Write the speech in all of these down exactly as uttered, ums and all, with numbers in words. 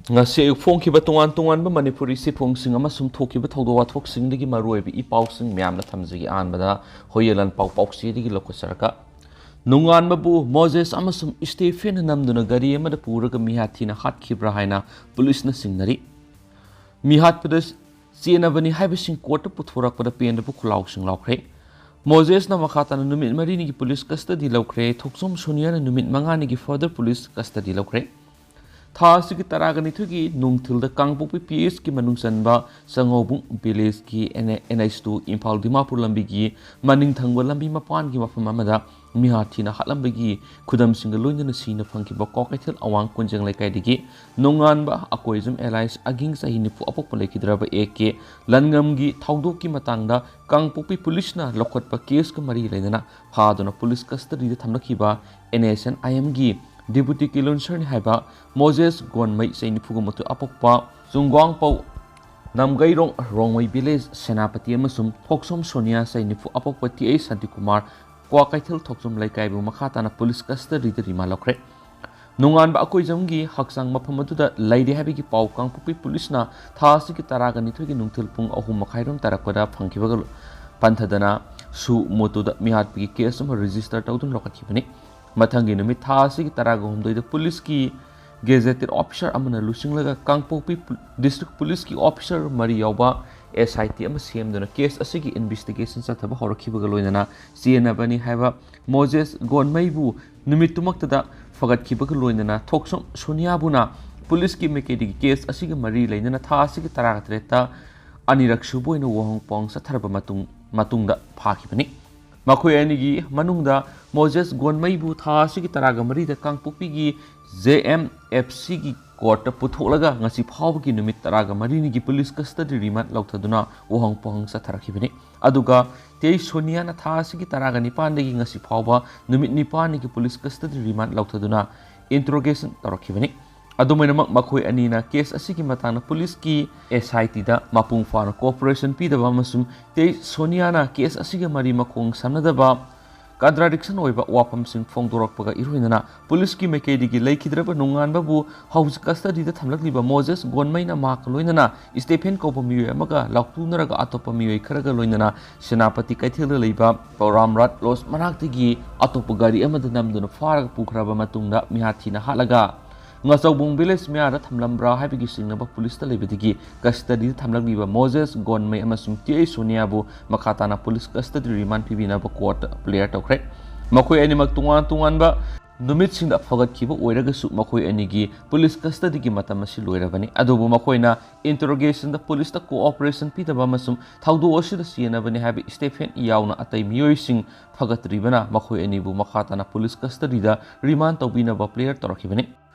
ꯉꯁꯤ ꯑꯌꯨꯛ ꯐꯣꯡꯈꯤꯕ ꯇꯣꯉꯥꯟ ꯇꯣꯉꯥꯟꯕ ꯃꯅꯤꯄꯨꯔꯤ ꯁꯤꯐꯣꯡꯁꯤꯡ ꯑꯃꯁꯨꯡ ꯊꯣꯛꯈꯤꯕ ꯊꯧꯗꯣꯛ ꯋꯥꯊꯣꯛꯁꯤꯡꯗꯒꯤ ꯃꯔꯨꯑꯣꯏꯕ ꯏ ꯄꯥꯎꯁꯤꯡ ꯃꯌꯥꯝꯅ ꯊꯝꯖꯒꯦ꯫ ꯑꯍꯥꯟꯕꯗ ꯍꯣꯌꯦꯂꯟ ꯄꯥꯎ ꯄꯥꯎꯆꯦꯗꯒꯤ ꯂꯧꯈꯠꯆꯔꯒ, ꯅꯣꯡꯉꯥꯟꯕꯕꯨ ꯃꯣꯖꯦꯁ ꯑꯃꯁꯨꯡ ꯏꯁꯇꯦꯐꯦꯟꯅ ꯅꯝꯗꯨꯅ ꯒꯥꯔꯤ ꯑꯃꯗ ꯄꯨꯔꯒ ꯃꯤꯍꯥꯠ ꯊꯤꯅ ꯍꯥꯠꯈꯤꯕ꯭ꯔꯥ ꯍꯥꯏꯅ ꯄꯨꯂꯤꯁꯅ ꯆꯤꯡꯅꯔꯤ꯫ ꯃꯤꯍꯥꯠꯄꯗ ꯆꯦꯟꯅꯕꯅꯤ ꯍꯥꯏꯕꯁꯤꯡ ꯀꯣꯔꯠꯇ ꯄꯨꯊꯣꯔꯛꯄꯗ ꯄꯦꯟꯗꯕ ꯈꯨꯂꯥꯎꯁꯤꯡ ꯂꯥꯎꯈ꯭ꯔꯦ꯫ ꯃꯣꯖꯦꯁꯅ ꯃꯈꯥ ꯇꯥꯅ ꯅꯨꯃꯤꯠ ꯃꯔꯤꯅꯤꯒꯤ ꯄꯨꯂꯤꯁ ꯀꯁꯇꯗꯤ ꯂꯧꯈ꯭ꯔꯦ꯫ ꯊꯣꯛꯆꯣꯝ ꯁꯣꯅꯤꯌꯥꯅ ꯅꯨꯃꯤꯠ ꯃꯉꯥꯅꯤꯒꯤ ꯐꯔꯗꯔ ꯄꯨꯂꯤꯁ ꯀꯁꯇꯗꯤ ꯂꯧꯈ꯭ꯔꯦ꯫ ꯊꯥ ꯑꯁꯤꯒꯤ ꯇꯔꯥꯒ ꯅꯤꯊꯣꯏꯒꯤ ꯅꯨꯡꯊꯤꯜꯗ ꯀꯥꯡꯄꯣꯛꯄꯤ ꯄꯤ ꯑꯦꯁꯀꯤ ꯃꯅꯨꯡ ꯆꯟꯕ ꯆꯉꯧꯕꯨꯡ ꯚꯤꯂꯦꯖꯀꯤ N H two Imphal Dimapur ꯂꯝꯕꯤꯒꯤ ꯃꯅꯤꯡ ꯊꯪꯕ ꯂꯝꯕꯤ ꯃꯄꯥꯟꯒꯤ ꯃꯐꯝ ꯑꯃꯗ ꯃꯤꯍꯥꯠ ꯊꯤꯅ ꯍꯥꯠꯂꯝꯕꯒꯤ ꯈꯨꯗꯝꯁꯤꯡꯒ ꯂꯣꯏꯅꯅ ꯁꯤꯅ ꯐꯪꯈꯤꯕ ꯀ꯭ꯋꯥꯀꯩꯊꯦꯜ ꯑꯋꯥꯡ ꯀꯣꯟꯖꯦꯡ ꯂꯩꯀꯥꯏꯗꯒꯤ ꯅꯣꯡꯉꯥꯟꯕ ꯑꯀꯣꯏꯖꯝ ꯑꯦꯂꯥꯏꯁ ꯑꯒꯤꯡ ꯆꯍꯤ ꯅꯤꯐꯨ ꯑꯄꯣꯛꯄ ꯂꯩꯈꯤꯗ꯭ꯔꯕ ꯑꯦ ꯀꯦ ꯂꯟꯉꯝꯒꯤ ꯊꯧꯗꯣꯛꯀꯤ ꯃꯇꯥꯡꯗ ꯀꯥꯡꯄꯣꯛꯄꯤ ꯄꯨꯂꯤꯁꯅ ꯂꯧꯈꯠꯄ ꯀꯦꯁꯀ ꯃꯔꯤ ꯂꯩꯅꯅ ꯐꯥꯗꯨꯅ ꯄꯨꯂꯤꯁ ꯀꯁꯇꯗꯤꯗ ꯊꯝꯂꯛꯈꯤꯕ ꯑꯦꯟ ꯑꯦꯁ ꯑꯦꯟ ꯑꯥꯏ ꯑꯦꯝꯒꯤ ꯗꯤꯄꯨꯇꯤ ꯀꯤꯂꯣꯟꯁꯔꯅꯤ ꯍꯥꯏꯕ ꯃꯣꯖꯦꯁ ꯒꯣꯟꯃꯩ ꯆꯍꯤ ꯅꯤꯐꯨꯒ ꯃꯥꯊꯣꯏ ꯑꯄꯣꯛꯄ ꯆꯨꯡꯒ꯭ꯋꯥꯡꯄꯧ ꯅꯝꯒꯩꯔꯣꯡ ꯔꯣꯡꯃꯩ ꯚꯤꯂꯦꯖ ꯁꯦꯅꯥꯄꯇꯤ ꯑꯃꯁꯨꯡ ꯊꯣꯛꯆꯣꯝ ꯁꯣꯅꯤꯌꯥ ꯆꯍꯤ ꯅꯤꯐꯨ ꯑꯄꯣꯛꯄ ꯇꯤ ꯑꯩꯆ ꯁꯥꯟꯇꯤꯀꯨꯃꯥꯔ ꯀ꯭ꯋꯥꯀꯩꯊꯦꯜ ꯊꯣꯛꯆꯣꯝ ꯂꯩꯀꯥꯏꯕꯨ ꯃꯈꯥ ꯇꯥꯅ ꯄꯨꯂꯤꯁ ꯀꯁꯇꯗꯤꯗ ꯔꯤꯃꯥꯟ ꯂꯧꯈ꯭ꯔꯦ꯫ ꯅꯣꯡꯉꯥꯟꯕ ꯑꯀꯣꯏꯖꯝꯒꯤ ꯍꯛꯆꯥꯡ ꯃꯐꯝ ꯑꯗꯨꯗ ꯂꯩꯔꯦ ꯍꯥꯏꯕꯒꯤ ꯄꯥꯎ ꯀꯥꯡꯄꯣꯛꯄꯤ ꯄꯨꯂꯤꯁꯅ ꯊꯥ ꯑꯁꯤꯒꯤ ꯇꯔꯥꯒ ꯅꯤꯊꯣꯏꯒꯤ ꯅꯨꯡꯊꯤꯜ ꯄꯨꯡ ꯑꯍꯨꯝ ꯃꯈꯥꯏꯔꯣꯝ ꯇꯥꯔꯛꯄꯗ ꯐꯪꯈꯤꯕꯒ ꯄꯟꯊꯗꯅ ꯁꯨ ꯃꯣꯇꯣꯗ ꯃꯤꯍꯥꯠꯄꯒꯤ ꯀꯦꯁ ꯑꯃ ꯔꯦꯖꯤꯁꯇꯔ ꯇꯧꯗꯨꯅ ꯂꯧꯈꯠꯈꯤꯕꯅꯤ꯫ ꯃꯊꯪꯒꯤ ꯅꯨꯃꯤꯠ ꯊꯥ ꯑꯁꯤꯒꯤ ꯇꯔꯥꯒ ꯍꯨꯝꯗꯣꯏꯗ ꯄꯨꯂꯤꯁꯀꯤ ꯒꯦꯖꯦꯇꯦꯠ ꯑꯣꯐꯤꯁꯥꯔ ꯑꯃꯅ ꯂꯨꯆꯤꯡꯂꯒ ꯀꯥꯡꯄꯣꯛꯄꯤ ꯄꯨ-, ꯗꯤꯁꯇ꯭ꯔꯤꯛ ꯄꯨꯂꯤꯁꯀꯤ ꯑꯣꯐꯤꯁꯥꯔ ꯃꯔꯤ ꯌꯥꯎꯕ ꯑꯦꯁ ꯑꯥꯏ ꯇꯤ ꯑꯃ ꯁꯦꯝꯗꯨꯅ ꯀꯦꯁ ꯑꯁꯤꯒꯤ ꯏꯟꯚꯦꯁꯇꯤꯒꯦꯁꯟ ꯆꯠꯊꯕ ꯍꯧꯔꯛꯈꯤꯕꯒ ꯂꯣꯏꯅꯅ ꯆꯦꯟꯅꯕꯅꯤ ꯍꯥꯏꯕ ꯃꯣꯖꯦꯁ ꯒꯣꯟꯃꯩꯕꯨ ꯅꯨꯃꯤꯠꯇꯨꯃꯛꯇꯗ ꯐꯒꯠꯈꯤꯕꯒ ꯂꯣꯏꯅꯅ ꯊꯣꯛꯆꯣꯝ ꯁꯣꯅꯤꯌꯥꯕꯨꯅ ꯄꯨꯂꯤꯁꯀꯤ ꯃꯥꯏꯀꯩꯗꯒꯤ ꯀꯦꯁ ꯑꯁꯤꯒ ꯃꯔꯤ ꯂꯩꯅꯅ ꯊꯥ ꯑꯁꯤꯒꯤ ꯇꯔꯥꯒ ꯇꯔꯦꯠꯇ ꯑꯅꯤꯔꯛ ꯁꯨꯕ ꯑꯣꯏꯅ ꯋꯥꯍꯪ ꯄꯥꯎꯍꯪ ꯆꯠꯊꯔꯕ ꯃꯇꯨꯡ, ꯃꯇꯨꯡꯗ ꯐꯥꯈꯤꯕꯅꯤ꯫ ꯃꯈꯣꯏ ꯑꯅꯤꯒꯤ ꯃꯅꯨꯡꯗ ꯃꯣꯖꯦꯁ ꯒꯣꯟꯃꯩꯕꯨ ꯊꯥ ꯑꯁꯤꯒꯤ ꯇꯔꯥꯒ ꯃꯔꯤꯗ ꯀꯥꯡꯄꯣꯛꯄꯤꯒꯤ ꯖꯦ ꯑꯦꯝ ꯑꯦꯐ ꯁꯤꯒꯤ ꯀꯣꯔꯠꯇ ꯄꯨꯊꯣꯛꯂꯒ ꯉꯁꯤ ꯐꯥꯎꯕꯒꯤ ꯅꯨꯃꯤꯠ ꯇꯔꯥꯒ ꯃꯔꯤꯅꯤꯒꯤ ꯄꯨꯂꯤꯁ ꯀꯁꯇꯗꯤ ꯔꯤꯃꯥꯟ ꯂꯧꯊꯗꯨꯅ ꯋꯥꯍꯪ ꯄꯥꯎꯍꯪ ꯆꯠꯊꯔꯛꯈꯤꯕꯅꯤ꯫ ꯑꯗꯨꯒ ꯇꯤ ꯑꯩꯆ ꯁꯣꯅꯤꯌꯥꯅ ꯊꯥ ꯑꯁꯤꯒꯤ ꯇꯔꯥꯒ ꯅꯤꯄꯥꯟꯗꯒꯤ ꯉꯁꯤ ꯐꯥꯎꯕ ꯅꯨꯃꯤꯠ ꯅꯤꯄꯥꯟꯅꯤꯒꯤ ꯄꯨꯂꯤꯁ ꯀꯁꯇꯗꯤ ꯔꯤꯃꯥꯟ ꯂꯧꯊꯗꯨꯅ ꯏꯟꯇꯔꯣꯒꯦꯁꯟ ꯇꯧꯔꯛꯈꯤꯕꯅꯤ꯫ ꯑꯗꯨꯃꯥꯏꯅꯃꯛ ꯃꯈꯣꯏ ꯑꯅꯤꯅ ꯀꯦꯁ ꯑꯁꯤꯒꯤ ꯃꯇꯥꯡꯗ ꯄꯨꯂꯤꯁꯀꯤ ꯑꯦꯁ ꯑꯥꯏ ꯇꯤꯗ ꯃꯄꯨꯡ ꯐꯥꯅ ꯀꯣꯑꯣꯄꯔꯦꯁꯟ ꯄꯤꯗꯕ ꯑꯃꯁꯨꯡ ꯇꯤ ꯑꯩꯆ ꯁꯣꯅꯤꯌꯥꯅ ꯀꯦꯁ ꯑꯁꯤꯒ ꯃꯔꯤ ꯃꯈꯣꯡ ꯁꯝꯅꯗꯕ contradiction ꯑꯣꯏꯕ ꯋꯥꯐꯝꯁꯤꯡ ꯐꯣꯡꯗꯣꯔꯛꯄꯒ ꯏꯔꯣꯏꯅꯅ ꯄꯨꯂꯤꯁꯀꯤ ꯃꯥꯏꯀꯩꯗꯒꯤ ꯂꯩꯈꯤꯗ꯭ꯔꯕ ꯅꯣꯡꯉꯥꯟꯕꯕꯨ ꯍꯧꯖꯤꯛ custody ꯗ ꯊꯝꯂꯛꯂꯤꯕ ꯃꯣꯖꯦꯁ ꯒꯣꯟꯃꯩꯅ ꯃꯍꯥꯛꯀ ꯂꯣꯏꯅꯅ ꯁ꯭ꯇꯦꯐꯦꯟ ꯀꯧꯕ ꯃꯤꯑꯣꯏ ꯑꯃꯒ ꯂꯥꯎꯊꯣꯛꯅꯔꯒ ꯑꯇꯣꯞꯄ ꯃꯤꯑꯣꯏ ꯈꯔꯒ ꯂꯣꯏꯅꯅ ꯁꯦꯅꯥꯄꯇꯤ ꯀꯩꯊꯦꯜꯗ ꯂꯩꯕ ꯔꯥꯝꯔꯥꯠ ꯂꯣꯖ ꯃꯅꯥꯛꯇꯒꯤ ꯑꯇꯣꯞꯄ ꯒꯥꯔꯤ ꯑꯃꯗ ꯅꯝꯗꯨꯅ ꯐꯥꯔꯒ ꯄꯨꯈ꯭ꯔꯕ ꯃꯇꯨꯡꯗ ꯃꯤꯍꯥꯠ ꯊꯤꯅ ꯍꯥꯠꯂꯒ ꯉꯥꯆꯧꯕꯨꯡ ꯚꯤꯂꯦꯖ ꯃꯌꯥꯗ ꯊꯝꯂꯝꯕ꯭ꯔꯥ ꯍꯥꯏꯕꯒꯤ ꯆꯤꯡꯅꯕ ꯄꯨꯂꯤꯁꯇ ꯂꯩꯕꯗꯒꯤ custody ꯗ ꯊꯝꯂꯛꯂꯤꯕ ꯃꯣꯖꯦꯁ ꯒꯣꯟꯃꯩ ꯑꯃꯁꯨꯡ ꯇꯤ ꯑꯩꯆ ꯁꯣꯅꯤꯌꯥꯕꯨ ꯃꯈꯥ ꯇꯥꯅ ꯄꯨꯂꯤꯁ custody remand ꯄꯤꯕꯤꯅꯕ ꯀꯣꯔꯠꯇ ꯄ꯭ꯂꯦꯌꯔ ꯇꯧꯈ꯭ꯔꯦ꯫ ꯃꯈꯣꯏ ꯑꯅꯤꯃꯛ ꯇꯣꯉꯥꯟ ꯇꯣꯉꯥꯟꯕ ꯅꯨꯃꯤꯠꯁꯤꯡꯗ ꯐꯒꯠꯈꯤꯕ ꯑꯣꯏꯔꯒꯁꯨ ꯃꯈꯣꯏ ꯑꯅꯤꯒꯤ ꯄꯨꯂꯤꯁ custody ꯒꯤ ꯃꯇꯝ ꯑꯁꯤ ꯂꯣꯏꯔꯕꯅꯤ꯫ ꯑꯗꯨꯕꯨ ꯃꯈꯣꯏꯅ interrogation ꯗ ꯄꯨꯂꯤꯁꯇ cooperation ꯄꯤꯗꯕ ꯑꯃꯁꯨꯡ ꯊꯧꯗꯣꯛ ꯑꯁꯤꯗ ꯆꯦꯟꯅꯕꯅꯤ ꯍꯥꯏꯕ ꯁ꯭ꯇꯦꯐꯦꯟ ꯌꯥꯎꯅ ꯑꯇꯩ ꯃꯤꯑꯣꯏꯁꯤꯡ ꯐꯒꯠꯇ꯭ꯔꯤꯕꯅ ꯃꯈꯣꯏ ꯑꯅꯤꯕꯨ ꯃꯈꯥ ꯇꯥꯅ ꯄꯨꯂꯤꯁ custody ꯗ remand ꯇꯧꯕꯤꯅꯕ ꯄ꯭ꯂꯦꯌꯔ ꯇꯧꯔꯛꯈꯤꯕꯅꯤ꯫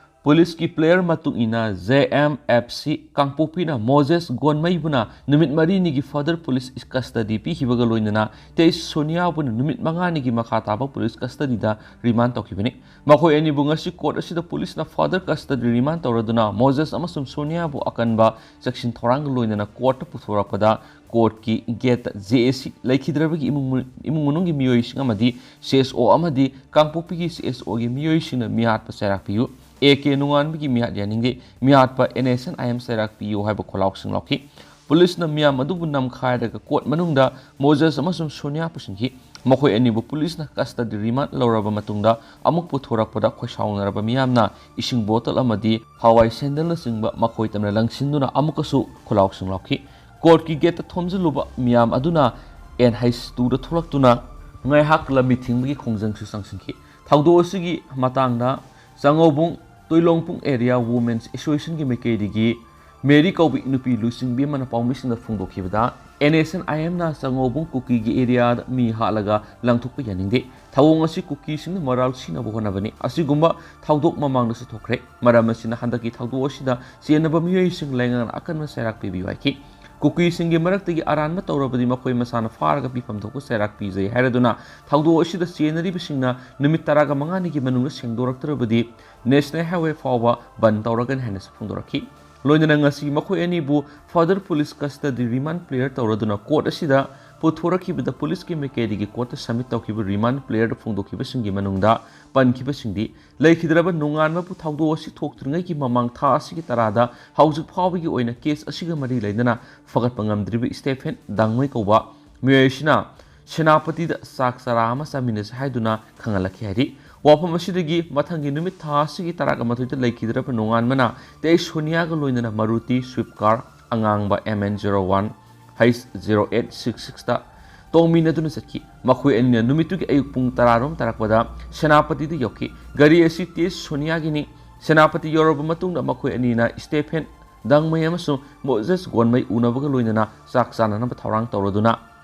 ꯄꯨꯂꯤꯁꯀꯤ ꯄ꯭ꯂꯦꯌꯔ ꯃꯇꯨꯡ ꯏꯟꯅ, J M F C ꯀꯥꯡꯄꯣꯛꯄꯤꯅ Moses ꯒꯣꯟꯃꯩꯕꯨꯅ ꯅꯨꯃꯤꯠ ꯃꯔꯤꯅꯤꯒꯤ further police custody ꯄꯤꯈꯤꯕꯒ ꯂꯣꯏꯅꯅ ꯇꯤ ꯑꯩꯆ ꯁꯣꯅꯤꯌꯥꯕꯨꯅ ꯅꯨꯃꯤꯠ ꯃꯉꯥꯅꯤꯒꯤ ꯃꯈꯥ ꯇꯥꯕ ꯄꯨꯂꯤꯁ custody ꯗ remand ꯇꯧꯈꯤꯕꯅꯤ꯫ ꯃꯈꯣꯏ ꯑꯅꯤꯕꯨ ꯉꯁꯤ ꯀꯣꯔꯠ ꯑꯁꯤꯗ ꯄꯨꯂꯤꯁꯅ further custody remand ꯇꯧꯔꯗꯨꯅ ꯃꯣꯖꯦꯁ ꯑꯃꯁꯨꯡ ꯁꯣꯅꯤꯌꯥꯕꯨ ꯑꯀꯟꯕ ꯆꯦꯛꯁꯤꯟ ꯊꯧꯔꯥꯡꯒ ꯂꯣꯏꯅꯅ ꯀꯣꯔꯠꯇ ꯄꯨꯊꯣꯔꯛꯄꯗ ꯀꯣꯔꯠꯀꯤ ꯒꯦꯠꯇ ꯖꯦ ꯑꯦ ꯁꯤ ꯂꯩꯈꯤꯗ꯭ꯔꯕꯒꯤ ꯏꯃꯨꯡ ꯏꯃꯨꯡ ꯃꯅꯨꯡꯒꯤ ꯃꯤꯑꯣꯏꯁꯤꯡ ꯑꯃꯗꯤ ꯁꯤ ꯑꯦꯁ ꯑꯣ ꯑꯃꯗꯤ ꯀꯥꯡꯄꯣꯛꯄꯤꯒꯤ ꯁꯤ ꯑꯦꯁ ꯑꯣ ꯒꯤ ꯃꯤꯑꯣꯏꯁꯤꯡꯅ ꯃꯤꯍꯥꯠꯄ ꯆꯩꯔꯥꯛ ꯄꯤꯌꯨ, ꯑꯦ ꯀꯦ ꯅꯣꯡꯉꯥꯟꯕꯒꯤ ꯃꯤꯍꯥꯠ ꯌꯥꯅꯤꯡꯗꯦ, ꯃꯤꯍꯥꯠꯄ N S N I M ꯆꯩꯔꯥꯛ ꯄꯤꯌꯨ ꯍꯥꯏꯕ ꯈꯣꯜꯂꯥꯎꯁꯤꯡ ꯂꯥꯎꯈꯤ꯫ ꯄꯨꯂꯤꯁꯅ ꯃꯤꯌꯥꯝ ꯑꯗꯨꯕꯨ ꯅꯝꯈꯥꯏꯔꯒ ꯀꯣꯔꯠ ꯃꯅꯨꯡꯗ ꯃꯣꯖꯦꯁ ꯑꯃꯁꯨꯡ ꯁꯣꯅꯤꯌꯥ ꯄꯨꯁꯤꯟꯈꯤ꯫ ꯃꯈꯣꯏ ꯑꯅꯤꯕꯨ ꯄꯨꯂꯤꯁꯅ custody remand ꯂꯧꯔꯕ ꯃꯇꯨꯡꯗ ꯑꯃꯨꯛ ꯄꯨꯊꯣꯔꯛꯄꯗ ꯈꯣꯏꯁꯥꯎꯅꯔꯕ ꯃꯤꯌꯥꯝꯅ ꯏꯁꯤꯡ ꯕꯣꯇꯜ ꯑꯃꯗꯤ ꯍꯋꯥꯏ ꯁꯦꯟꯗꯜꯅꯆꯤꯡꯕ ꯃꯈꯣꯏ ꯇꯝꯅ ꯂꯪꯁꯤꯟꯗꯨꯅ ꯑꯃꯨꯛꯀꯁꯨ ꯈꯣꯜꯂꯥꯎꯁꯤꯡ ꯂꯥꯎꯈꯤ꯫ ꯀꯣꯔꯠꯀꯤ ꯒꯦꯠꯇ ꯊꯣꯝꯖꯤꯜꯂꯨꯕ ꯃꯤꯌꯥꯝ ꯑꯗꯨꯅ ꯑꯦꯟ ꯍꯩꯆ ꯇꯨꯗ ꯊꯣꯛꯂꯛꯇꯨꯅ ꯉꯥꯏꯍꯥꯛ ꯂꯝꯕꯤ ꯊꯤꯡꯕꯒꯤ ꯈꯣꯡꯖꯪꯁꯨ ꯆꯪꯁꯤꯟꯈꯤ꯫ ꯊꯧꯗꯣꯛ ꯑꯁꯤꯒꯤ ꯃꯇꯥꯡꯗ ꯆꯥꯉꯧꯕꯨꯡ ꯇꯣꯏꯂꯣꯡꯄꯨꯡ ꯑꯦꯔꯤꯌꯥ ꯋꯨꯃꯦꯟꯁ ꯑꯦꯁꯣꯁꯤꯌꯦꯁꯟꯒꯤ ꯃꯥꯏꯀꯩꯗꯒꯤ ꯃꯦꯔꯤ ꯀꯧꯕ ꯅꯨꯄꯤ ꯂꯨꯆꯤꯡꯕꯤ ꯑꯃꯅ ꯄꯥꯎꯃꯤꯁꯤꯡꯗ ꯐꯣꯡꯗꯣꯛꯈꯤꯕꯗ, ꯑꯦꯟ ꯑꯦꯁ ꯑꯦꯟ ꯑꯥꯏ ꯑꯦꯝꯅ ꯆꯥꯉꯧꯕꯨꯡ ꯀꯨꯀꯤꯒꯤ ꯑꯦꯔꯤꯌꯥꯗ ꯃꯤ ꯍꯥꯠꯂꯒ ꯂꯪꯊꯣꯛꯄ ꯌꯥꯅꯤꯡꯗꯦ꯫ ꯊꯧꯑꯣꯡ ꯑꯁꯤ ꯀꯨꯀꯤꯁꯤꯡꯅ ꯃꯔꯥꯜ ꯁꯤꯅꯕ ꯍꯣꯠꯅꯕꯅꯤ꯫ ꯑꯁꯤꯒꯨꯝꯕ ꯊꯧꯗꯣꯛ ꯃꯃꯥꯡꯗꯁꯨ ꯊꯣꯛꯈ꯭ꯔꯦ꯫ ꯃꯔꯝ ꯑꯁꯤꯅ ꯍꯟꯗꯛꯀꯤ ꯊꯧꯗꯣꯛ ꯑꯁꯤꯗ ꯆꯦꯟꯅꯕ ꯃꯤꯑꯣꯏꯁꯤꯡ ꯂꯩꯉꯥꯛꯅ ꯑꯀꯟꯕ ꯆꯩꯔꯥꯛ ꯄꯤꯕꯤꯌꯨ ꯍꯥꯏꯈꯤ꯫ ꯀꯨꯀꯤꯁꯤꯡꯒꯤ ꯃꯔꯛꯇꯒꯤ ꯑꯔꯥꯟꯕ ꯇꯧꯔꯕꯗꯤ ꯃꯈꯣꯏ ꯃꯁꯥꯅ ꯐꯥꯔꯒ ꯄꯤꯐꯝ ꯊꯣꯛꯄ ꯆꯩꯔꯥꯛ ꯄꯤꯖꯩ ꯍꯥꯏꯔꯗꯨꯅ ꯊꯧꯗꯣꯛ ꯑꯁꯤꯗ ꯆꯦꯟꯅꯔꯤꯕꯁꯤꯡꯅ ꯅꯨꯃꯤꯠ ꯇꯔꯥꯒ ꯃꯉꯥꯅꯤꯒꯤ ꯃꯅꯨꯡꯗ ꯁꯦꯡꯗꯣꯔꯛꯇ꯭ꯔꯕꯗꯤ ꯅꯦꯁꯅꯦꯜ ꯍꯥꯏꯋꯦ ꯐꯥꯎꯕ ꯕꯟ ꯇꯧꯔꯒꯅꯤ ꯍꯥꯏꯅꯁꯨ ꯐꯣꯡꯗꯣꯔꯛꯈꯤ꯫ ꯂꯣꯏꯅꯅ ꯉꯁꯤ ꯃꯈꯣꯏ ꯑꯅꯤꯕꯨ further police custody remand prayer ꯇꯧꯔꯗꯨꯅ ꯀꯣꯔꯠ ꯑꯁꯤꯗ ꯄꯨꯊꯣꯔꯛꯈꯤꯕꯗ ꯄꯨꯂꯤꯁꯀꯤ ꯃꯥꯏꯀꯩꯗꯒꯤ ꯀꯣꯔꯠꯇ ꯁꯕꯃꯤꯠ ꯇꯧꯈꯤꯕ ꯔꯤꯃꯥꯟ ꯄ꯭ꯂꯦꯌꯔꯗ ꯐꯣꯡꯗꯣꯛꯈꯤꯕꯁꯤꯡꯒꯤ ꯃꯅꯨꯡꯗ ꯄꯟꯈꯤꯕꯁꯤꯡꯗꯤ ꯂꯩꯈꯤꯗ꯭ꯔꯕ ꯅꯣꯡꯉꯥꯟꯕꯕꯨ ꯊꯧꯗꯣꯛ ꯑꯁꯤ ꯊꯣꯛꯇ꯭ꯔꯤꯉꯩꯒꯤ ꯃꯃꯥꯡ ꯊꯥ ꯑꯁꯤꯒꯤ ꯇꯔꯥꯗ ꯍꯧꯖꯤꯛ ꯐꯥꯎꯕꯒꯤ ꯑꯣꯏꯅ ꯀꯦꯁ ꯑꯁꯤꯒ ꯃꯔꯤ ꯂꯩꯅꯅ ꯐꯒꯠꯄ ꯉꯝꯗ꯭ꯔꯤꯕ ꯏꯁꯇꯦꯐꯦꯟ ꯗꯥꯡꯃꯩ ꯀꯧꯕ ꯃꯤꯑꯣꯏ ꯑꯁꯤꯅ ꯁꯦꯅꯥꯄꯇꯤꯗ ꯆꯥꯛ ꯆꯔꯥ ꯑꯃ ꯆꯥꯃꯤꯟꯅꯁꯤ ꯍꯥꯏꯗꯨꯅ ꯈꯪꯍꯜꯂꯛꯈꯤ ꯍꯥꯏꯔꯤ꯫ ꯋꯥꯐꯝ ꯑꯁꯤꯗꯒꯤ ꯃꯊꯪꯒꯤ ꯅꯨꯃꯤꯠ ꯊꯥ ꯑꯁꯤꯒꯤ ꯇꯔꯥꯒ ꯃꯥꯊꯣꯏꯗ ꯂꯩꯈꯤꯗ꯭ꯔꯕ ꯅꯣꯡꯉꯥꯟꯕꯅ ꯇꯦ ꯁꯣꯅꯤꯌꯥꯒ ꯂꯣꯏꯅꯅ ꯃꯔꯨꯇꯤ ꯁ꯭ꯋꯤꯐ ꯀꯥꯔ ꯑꯉꯥꯡꯕ M N zero one H zero eight six sixꯇ ꯇꯣꯡꯃꯤꯟꯅꯗꯨꯅ ꯆꯠꯈꯤ꯫ ꯃꯈꯣꯏ ꯑꯅꯤꯅ ꯅꯨꯃꯤꯠꯇꯨꯒꯤ ꯑꯌꯨꯛ ꯄꯨꯡ ꯇꯔꯥꯔꯣꯝ ꯇꯥꯔꯛꯄꯗ ꯁꯦꯅꯥꯄꯇꯤꯗ ꯌꯧꯈꯤ꯫ ꯒꯥꯔꯤ ꯑꯁꯤ ꯇꯦ ꯁꯣꯅꯤꯌꯥꯒꯤꯅꯤ꯫ ꯁꯦꯅꯥꯄꯇꯤ ꯌꯧꯔꯕ ꯃꯇꯨꯡꯗ ꯃꯈꯣꯏ ꯑꯅꯤꯅ ꯏꯁꯇꯦꯐꯦꯟ ꯗꯥꯡꯃꯩ ꯑꯃꯁꯨꯡ ꯃꯣꯖꯦꯁ ꯒꯣꯟꯃꯩ ꯎꯅꯕꯒ ꯂꯣꯏꯅꯅ ꯆꯥꯛ ꯆꯥꯅꯅꯕ ꯊꯧꯔꯥꯡ ꯇꯧꯔꯗꯨꯅ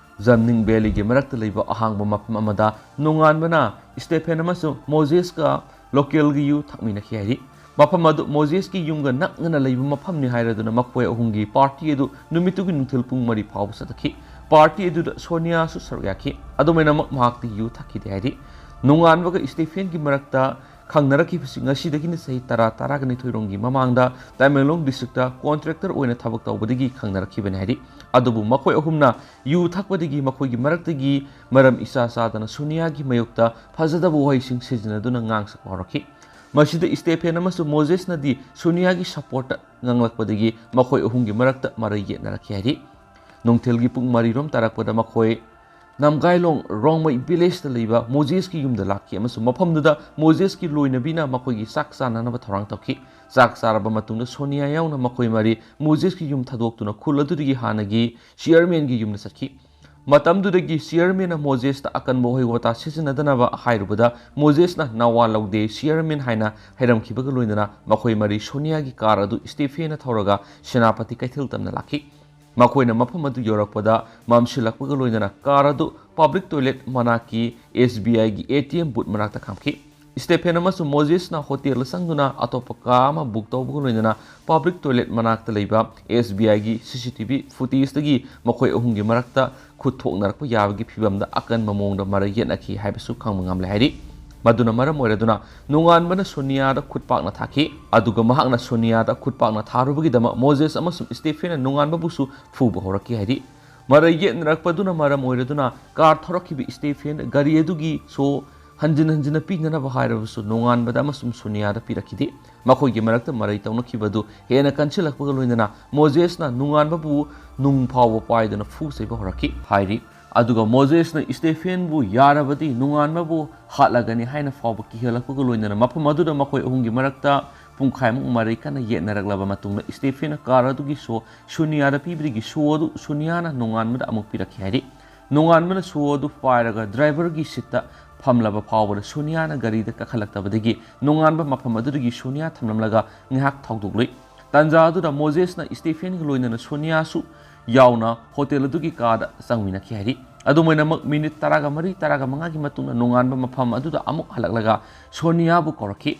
ꯖꯝꯅꯤꯡ ꯚꯦꯂꯤꯒꯤ ꯃꯔꯛꯇ ꯂꯩꯕ ꯑꯍꯥꯡꯕ ꯃꯐꯝ ꯑꯃꯗ ꯅꯣꯡꯉꯥꯟꯕꯅ ꯏꯁꯇꯦꯐꯦꯟ ꯑꯃꯁꯨꯡ ꯃꯣꯖꯦꯁꯀ ꯂꯣꯀꯦꯜꯒꯤ ꯌꯨ ꯊꯛꯃꯤꯟꯅꯈꯤ ꯍꯥꯏꯔꯤ꯫ ꯃꯐꯝ ꯑꯗꯨ ꯃꯣꯖꯦꯁꯀꯤ ꯌꯨꯝꯒ ꯅꯛꯅꯅ ꯂꯩꯕ ꯃꯐꯝꯅꯤ ꯍꯥꯏꯔꯗꯨꯅ ꯃꯈꯣꯏ ꯑꯍꯨꯝꯒꯤ ꯄꯥꯔꯇꯤ ꯑꯗꯨ ꯅꯨꯃꯤꯠꯇꯨꯒꯤ ꯅꯨꯡꯊꯤꯜ ꯄꯨꯡ ꯃꯔꯤ ꯐꯥꯎꯕ ꯆꯠꯊꯈꯤ꯫ ꯄꯥꯔꯇꯤ ꯑꯗꯨꯗ ꯁꯣꯅꯤꯌꯥꯁꯨ ꯁꯔꯨꯛ ꯌꯥꯈꯤ꯫ ꯑꯗꯨꯃꯥꯏꯅꯃꯛ ꯃꯍꯥꯛꯇꯤ ꯌꯨ ꯊꯛꯈꯤꯗꯦ ꯍꯥꯏꯔꯤ꯫ ꯅꯣꯡꯉꯥꯟꯕꯒ ꯏꯁꯇꯦꯐꯦꯟꯒꯤ ꯃꯔꯛꯇ ꯈꯪꯅꯔꯛꯈꯤꯕꯁꯤ ꯉꯁꯤꯗꯒꯤꯅ ꯆꯍꯤ ꯇꯔꯥ, ꯇꯔꯥꯒ ꯅꯤꯊꯣꯏ ꯔꯣꯝꯒꯤ ꯃꯃꯥꯡꯗ ꯇꯃꯦꯡꯂꯣꯡ ꯗꯤꯁꯇ꯭ꯔꯤꯛꯇ ꯀꯣꯟꯇ꯭ꯔꯦꯛꯇꯔ ꯑꯣꯏꯅ ꯊꯕꯛ ꯇꯧꯕꯗꯒꯤ ꯈꯪꯅꯔꯛꯈꯤꯕꯅꯤ ꯍꯥꯏꯔꯤ꯫ ꯑꯗꯨꯕꯨ ꯃꯈꯣꯏ ꯑꯍꯨꯝꯅ ꯌꯨ ꯊꯛꯄꯗꯒꯤ ꯃꯈꯣꯏꯒꯤ ꯃꯔꯛꯇꯒꯤ ꯃꯔꯝ ꯏꯆꯥ ꯆꯥꯗꯅ ꯁꯣꯅꯤꯌꯥꯒꯤ ꯃꯥꯌꯣꯛꯇ ꯐꯖꯗꯕ ꯋꯥꯍꯩꯁꯤꯡ ꯁꯤꯖꯤꯟꯅꯗꯨꯅ ꯉꯥꯡꯁꯛꯄ ꯍꯧꯔꯛꯈꯤ꯫ ꯃꯁꯤꯗ ꯏꯁꯇꯦꯐꯦꯟ ꯑꯃꯁꯨꯡ ꯃꯣꯖꯦꯁꯅꯗꯤ ꯁꯣꯅꯤꯌꯥꯒꯤ ꯁꯄꯣꯔꯠꯇ ꯉꯥꯡꯂꯛꯄꯗꯒꯤ ꯃꯈꯣꯏ ꯑꯍꯨꯝꯒꯤ ꯃꯔꯛꯇ ꯃꯔꯩ ꯌꯦꯠꯅꯔꯛꯈꯤ ꯍꯥꯏꯔꯤ꯫ ꯅꯨꯡꯊꯤꯜꯒꯤ ꯄꯨꯡ ꯃꯔꯤꯔꯣꯝ ꯇꯥꯔꯛꯄꯗ ꯃꯈꯣꯏ ꯅꯝꯒꯥꯏꯂꯣꯡ ꯔꯣꯡꯃꯩ ꯚꯤꯂꯦꯖꯇ ꯂꯩꯕ ꯃꯣꯖꯦꯁꯀꯤ ꯌꯨꯝꯗ ꯂꯥꯛꯈꯤ ꯑꯃꯁꯨꯡ ꯃꯐꯝꯗꯨꯗ ꯃꯣꯖꯦꯁꯀꯤ ꯂꯣꯏꯅꯕꯤꯅ ꯃꯈꯣꯏꯒꯤ ꯆꯥꯛ ꯆꯥꯅꯅꯕ ꯊꯧꯔꯥꯡ ꯇꯧꯈꯤ꯫ ꯆꯥꯛ ꯆꯥꯔꯕ ꯃꯇꯨꯡꯗ ꯁꯣꯅꯤꯌꯥ ꯌꯥꯎꯅ ꯃꯈꯣꯏ ꯃꯔꯤ ꯃꯣꯖꯦꯁꯀꯤ ꯌꯨꯝ ꯊꯥꯗꯣꯛꯇꯨꯅ ꯈꯨꯜ ꯑꯗꯨꯗꯒꯤ ꯍꯥꯟꯅꯒꯤ ꯆꯤꯌꯔꯃꯦꯟꯒꯤ ꯌꯨꯝꯗ ꯆꯠꯈꯤ꯫ ꯃꯇꯝꯗꯨꯗꯒꯤ ꯆꯤꯌꯔꯃꯦꯟꯅ ꯃꯣꯖꯦꯁꯇ ꯑꯀꯟꯕ ꯋꯥꯍꯩ ꯋꯥꯇꯥ ꯁꯤꯖꯤꯟꯅꯗꯅꯕ ꯍꯥꯏꯔꯨꯕꯗ ꯃꯣꯖꯦꯁꯅ ꯅꯋꯥ ꯂꯧꯗꯦ, ꯆꯤꯌꯔꯃꯦꯟ ꯍꯥꯏꯅ ꯍꯥꯏꯔꯝꯈꯤꯕꯒ ꯂꯣꯏꯅꯅ ꯃꯈꯣꯏ ꯃꯔꯤ ꯁꯣꯅꯤꯌꯥꯒꯤ ꯀꯥꯔ ꯑꯗꯨ ꯏꯁꯇꯦꯐꯦꯟꯅ ꯊꯧꯔꯒ ꯁꯦꯅꯥꯄꯇꯤ ꯀꯩꯊꯦꯜ ꯇꯝꯅ ꯂꯥꯛꯈꯤ꯫ ꯃꯈꯣꯏꯅ ꯃꯐꯝ ꯑꯗꯨ ꯌꯧꯔꯛꯄꯗ ꯃꯝꯁꯤꯜꯂꯛꯄꯒ ꯂꯣꯏꯅꯅ ꯀꯥꯔ ꯑꯗꯨ ꯄꯕ꯭ꯂꯤꯛ ꯇꯣꯏꯂꯦꯠ ꯃꯅꯥꯛꯀꯤ S B I ꯒꯤ A T M ꯕꯨꯠ ꯃꯅꯥꯛꯇ ꯈꯥꯝꯈꯤ꯫ ꯏꯁꯇꯦꯐꯦꯟ ꯑꯃꯁꯨꯡ ꯃꯣꯖꯦꯁꯅ ꯍꯣꯇꯦꯜꯗ ꯆꯪꯗꯨꯅ ꯑꯇꯣꯞꯄ ꯀꯥ ꯑꯃ ꯕꯨꯛ ꯇꯧꯕꯒ ꯂꯣꯏꯅꯅ ꯄꯕ꯭ꯂꯤꯛ ꯇꯣꯏꯂꯦꯠ ꯃꯅꯥꯛꯇ ꯂꯩꯕ S B I ꯒꯤ C C T V ꯐꯨꯇꯦꯖꯇꯒꯤ ꯃꯈꯣꯏ ꯑꯍꯨꯝꯒꯤ ꯃꯔꯛꯇ ꯈꯨꯠ ꯊꯣꯛꯅꯔꯛꯄ ꯌꯥꯕꯒꯤ ꯐꯤꯚꯝꯗ ꯑꯀꯟꯕ ꯃꯑꯣꯡꯗ ꯃꯔꯩ ꯌꯦꯠꯅꯈꯤ ꯍꯥꯏꯕꯁꯨ ꯈꯪꯕ ꯉꯝꯂꯦ ꯍꯥꯏꯔꯤ꯫ ꯃꯗꯨꯅ ꯃꯔꯝ ꯑꯣꯏꯔꯗꯨꯅ ꯅꯣꯡꯉꯥꯟꯕꯅ ꯁꯣꯅꯤꯌꯥꯗ ꯈꯨꯠꯄꯥꯛꯅ ꯊꯥꯈꯤ꯫ ꯑꯗꯨꯒ ꯃꯍꯥꯛꯅ ꯁꯣꯅꯤꯌꯥꯗ ꯈꯨꯠꯄꯥꯛꯅ ꯊꯥꯔꯨꯕꯒꯤꯗꯃꯛ ꯃꯣꯖꯦꯁ ꯑꯃꯁꯨꯡ ꯏꯁꯇꯦꯐꯦꯟꯅ ꯅꯣꯡꯉꯥꯟꯕꯕꯨꯁꯨ ꯐꯨꯕ ꯍꯧꯔꯛꯈꯤ ꯍꯥꯏꯔꯤ꯫ ꯃꯔꯩ ꯌꯦꯠꯅꯔꯛꯄꯗꯨꯅ ꯃꯔꯝ ꯑꯣꯏꯔꯗꯨꯅ ꯀꯥꯔ ꯊꯧꯔꯛꯈꯤꯕ ꯁ꯭ꯇꯦꯐꯦꯟ ꯒꯥꯔꯤ ꯑꯗꯨꯒꯤ ꯁꯣ ꯍꯟꯖꯤꯟ ꯍꯟꯖꯤꯟꯅ ꯄꯤꯅꯅꯕ ꯍꯥꯏꯔꯕꯁꯨ ꯅꯣꯡꯉꯥꯟꯕꯗ ꯑꯃꯁꯨꯡ ꯁꯣꯅꯤꯌꯥꯗ ꯄꯤꯔꯛꯈꯤꯗꯦ꯫ ꯃꯈꯣꯏꯒꯤ ꯃꯔꯛꯇ ꯃꯔꯩ ꯇꯧꯅꯈꯤꯕꯗꯨ ꯍꯦꯟꯅ ꯀꯟꯁꯤꯜꯂꯛꯄꯒ ꯂꯣꯏꯅꯅ ꯃꯣꯖꯦꯁꯅ ꯅꯣꯡꯉꯥꯟꯕꯕꯨ ꯅꯨꯡ ꯐꯥꯎꯕ ꯄꯥꯏꯗꯨꯅ ꯐꯨ ꯆꯩꯕ ꯍꯧꯔꯛꯈꯤ ꯍꯥꯏꯔꯤ꯫ ꯑꯗꯨꯒ ꯃꯣꯖꯦꯁꯅ ꯁ꯭ꯇꯦꯐꯦꯟꯕꯨ ꯌꯥꯔꯕꯗꯤ ꯅꯣꯡꯉꯥꯟꯕꯕꯨ ꯍꯥꯠꯂꯒꯅꯤ ꯍꯥꯏꯅ ꯐꯥꯎꯕ ꯀꯤꯍꯜꯂꯛꯄꯒ ꯂꯣꯏꯅꯅ ꯃꯐꯝ ꯑꯗꯨꯗ ꯃꯈꯣꯏ ꯑꯍꯨꯝꯒꯤ ꯃꯔꯛꯇ ꯄꯨꯡꯈꯥꯏꯃꯨꯛ ꯃꯔꯩ ꯀꯟꯅ ꯌꯦꯠꯅꯔꯛꯂꯕ ꯃꯇꯨꯡꯗ ꯁ꯭ꯇꯦꯐꯦꯟꯅ ꯀꯥꯔ ꯑꯗꯨꯒꯤ ꯁꯣ ꯁꯣꯅꯤꯌꯥꯗ ꯄꯤꯕꯗꯒꯤ ꯁꯣ ꯑꯗꯨ ꯁꯣꯅꯤꯌꯥꯅ ꯅꯣꯡꯉꯥꯟꯕꯗ ꯑꯃꯨꯛ ꯄꯤꯔꯛꯈꯤ ꯍꯥꯏꯔꯤ꯫ ꯅꯣꯡꯉꯥꯟꯕꯅ ꯁꯣ ꯑꯗꯨ ꯄꯥꯏꯔꯒ ꯗ꯭ꯔꯥꯏꯚꯔꯒꯤ ꯁꯤꯠꯇ ꯐꯝꯂꯕ ꯐꯥꯎꯕꯗ ꯁꯣꯅꯤꯌꯥꯅ ꯒꯥꯔꯤꯗ ꯀꯥꯈꯠꯂꯛꯇꯕꯗꯒꯤ ꯅꯣꯡꯉꯥꯟꯕ ꯃꯐꯝ ꯑꯗꯨꯗꯒꯤ ꯁꯣꯅꯤꯌꯥ ꯊꯝꯂꯝꯂꯒ ꯉꯥꯏꯍꯥꯛ ꯊꯧꯗꯣꯛꯂꯨꯏ꯫ ꯇꯥꯟꯖꯥ ꯑꯗꯨꯗ ꯃꯣꯖꯦꯁꯅ ꯁ꯭ꯇꯦꯐꯦꯟꯒ ꯂꯣꯏꯅꯅ ꯁꯣꯅꯤꯌꯥꯁꯨ ꯌꯥꯎꯅ ꯍꯣꯇꯦꯜ ꯑꯗꯨꯒꯤ ꯀꯥꯗ ꯆꯪꯃꯤꯟꯅꯈꯤ ꯍꯥꯏꯔꯤ꯫ ꯑꯗꯨꯃꯥꯏꯅꯃꯛ ꯃꯤꯅꯤꯠ ꯇꯔꯥꯒ ꯃꯔꯤ, ꯇꯔꯥꯒ ꯃꯉꯥꯒꯤ ꯃꯇꯨꯡꯗ ꯅꯣꯡꯉꯥꯟꯕ ꯃꯐꯝ ꯑꯗꯨꯗ ꯑꯃꯨꯛ ꯍꯜꯂꯛꯂꯒ ꯁꯣꯅꯤꯌꯥꯕꯨ ꯀꯧꯔꯛꯈꯤ꯫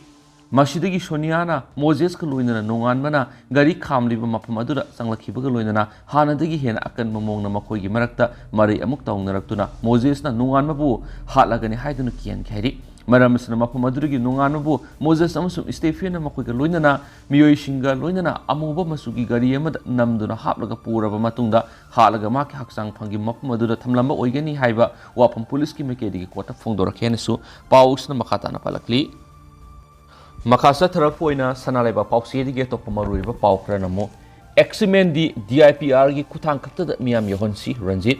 ꯃꯁꯤꯗꯒꯤ ꯁꯣꯅꯤꯌꯥꯅ ꯃꯣꯖꯦꯁꯀ ꯂꯣꯏꯅꯅ ꯅꯣꯡꯉꯥꯟꯕꯅ ꯒꯥꯔꯤ ꯈꯥꯝꯂꯤꯕ ꯃꯐꯝ ꯑꯗꯨꯗ ꯆꯪꯂꯛꯈꯤꯕꯒ ꯂꯣꯏꯅꯅ ꯍꯥꯟꯅꯗꯒꯤ ꯍꯦꯟꯅ ꯑꯀꯟꯕ ꯃꯑꯣꯡꯗ ꯃꯈꯣꯏꯒꯤ ꯃꯔꯛꯇ ꯃꯔꯩ ꯑꯃꯨꯛ ꯇꯧꯅꯔꯛꯇꯨꯅ ꯃꯣꯖꯦꯁꯅ ꯅꯣꯡꯉꯥꯟꯕꯕꯨ ꯍꯥꯠꯂꯒꯅꯤ ꯍꯥꯏꯗꯨꯅ ꯀꯤꯍꯟꯈꯤ ꯍꯥꯏꯔꯤ꯫ ꯃꯔꯝ ꯑꯁꯤꯅ ꯃꯐꯝ ꯑꯗꯨꯗꯒꯤ ꯅꯣꯡꯉꯥꯟꯕꯕꯨ ꯃꯣꯖꯦꯁ ꯑꯃꯁꯨꯡ ꯁ꯭ꯇꯦꯐꯦꯟꯅ ꯃꯈꯣꯏꯒ ꯂꯣꯏꯅꯅ ꯃꯤꯑꯣꯏꯁꯤꯡꯒ ꯂꯣꯏꯅꯅ ꯑꯃꯨꯕ ꯃꯆꯨꯒꯤ ꯒꯥꯔꯤ ꯑꯃꯗ ꯅꯝꯗꯨꯅ ꯍꯥꯞꯂꯒ ꯄꯨꯔꯕ ꯃꯇꯨꯡꯗ ꯍꯥꯠꯂꯒ ꯃꯍꯥꯛꯀꯤ ꯍꯛꯆꯥꯡ ꯐꯪꯈꯤꯕ ꯃꯐꯝ ꯑꯗꯨꯗ ꯊꯝꯂꯝꯕ ꯑꯣꯏꯒꯅꯤ ꯍꯥꯏꯕ ꯋꯥꯐꯝ ꯄꯨꯂꯤꯁꯀꯤ ꯃꯥꯏꯀꯩꯗꯒꯤ ꯀꯣꯔꯠꯇ ꯐꯣꯡꯗꯣꯔꯛꯈꯤ ꯍꯥꯏꯅꯁꯨ ꯄꯥꯎꯁꯤꯅ ꯃꯈꯥ ꯇꯥꯅ ꯄꯜꯂꯛꯂꯤ꯫ ꯃꯈꯥ ꯆꯠꯊꯔꯛꯄ ꯑꯣꯏꯅ ꯁꯅꯥ ꯂꯩꯕꯥꯛ ꯄꯥꯎꯆꯦꯗꯒꯤ ꯑꯇꯣꯞꯄ ꯃꯔꯨꯑꯣꯏꯕ ꯄꯥꯎ ꯈꯔ ꯅꯝꯃꯨ꯫ ꯑꯦꯛꯁꯃꯦꯟꯗꯤ ꯗꯤ ꯑꯥꯏ ꯄꯤ ꯑꯥꯔꯒꯤ ꯈꯨꯠꯊꯥꯡ ꯈꯛꯇꯗ ꯃꯤꯌꯥꯝ ꯌꯧꯍꯟꯁꯤ, ꯔꯟꯖꯤꯠ꯫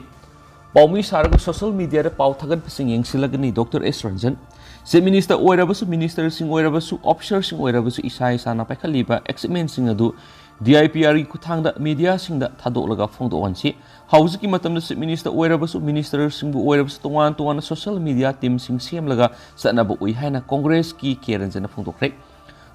ꯄꯥꯎꯃꯤ ꯁꯥꯔꯒ ꯁꯣꯁꯤꯌꯦꯜ ꯃꯤꯗꯤꯌꯥꯗ ꯄꯥꯎ ꯊꯥꯒꯠꯄꯁꯤꯡ ꯌꯦꯡꯁꯤꯜꯂꯒꯅꯤ ꯗꯣꯛꯇꯔ ꯑꯦꯁ ꯔꯟꯖꯟ꯫ ꯆꯤꯐ ꯃꯤꯅꯤꯁꯇꯔ ꯑꯣꯏꯔꯕꯁꯨ, ꯃꯤꯅꯤꯁꯇꯔꯁꯤꯡ ꯑꯣꯏꯔꯕꯁꯨ, ꯑꯣꯐꯤꯁꯔꯁꯤꯡ ꯑꯣꯏꯔꯕꯁꯨ ꯏꯁꯥ ꯏꯁꯥꯅ ꯄꯥꯏꯈꯠꯂꯤꯕ ꯑꯦꯛꯁꯃꯦꯟꯁꯤꯡ ꯑꯗꯨ ꯗꯤ ꯑꯥꯏ ꯄꯤ ꯑꯥꯔꯒꯤ ꯈꯨꯠꯊꯥꯡꯗ ꯃꯤꯗꯤꯌꯥꯁꯤꯡꯗ ꯊꯥꯗꯣꯛꯂꯒ ꯐꯣꯡꯗꯣꯛꯍꯟꯁꯤ꯫ ꯍꯧꯖꯤꯛꯀꯤ ꯃꯇꯝꯗ ꯆꯤꯐ ꯃꯤꯅꯤꯁꯇꯔ ꯑꯣꯏꯔꯕꯁꯨ, ꯃꯤꯅꯤꯁꯇꯔꯁꯤꯡꯕꯨ ꯑꯣꯏꯔꯕꯁꯨ ꯇꯣꯉꯥꯟ ꯇꯣꯉꯥꯟꯅ ꯁꯣꯁꯤꯌꯦꯜ ꯃꯤꯗꯤꯌꯥ ꯇꯤꯝꯁꯤꯡ ꯁꯦꯝꯂꯒ ꯆꯠꯅꯕ ꯎꯏ ꯍꯥꯏꯅ ꯀꯣꯡꯒ꯭ꯔꯦꯁꯀꯤ ꯀꯦ ꯔꯟꯖꯟꯅ ꯐꯣꯡꯗꯣꯛꯈ꯭ꯔꯦ꯫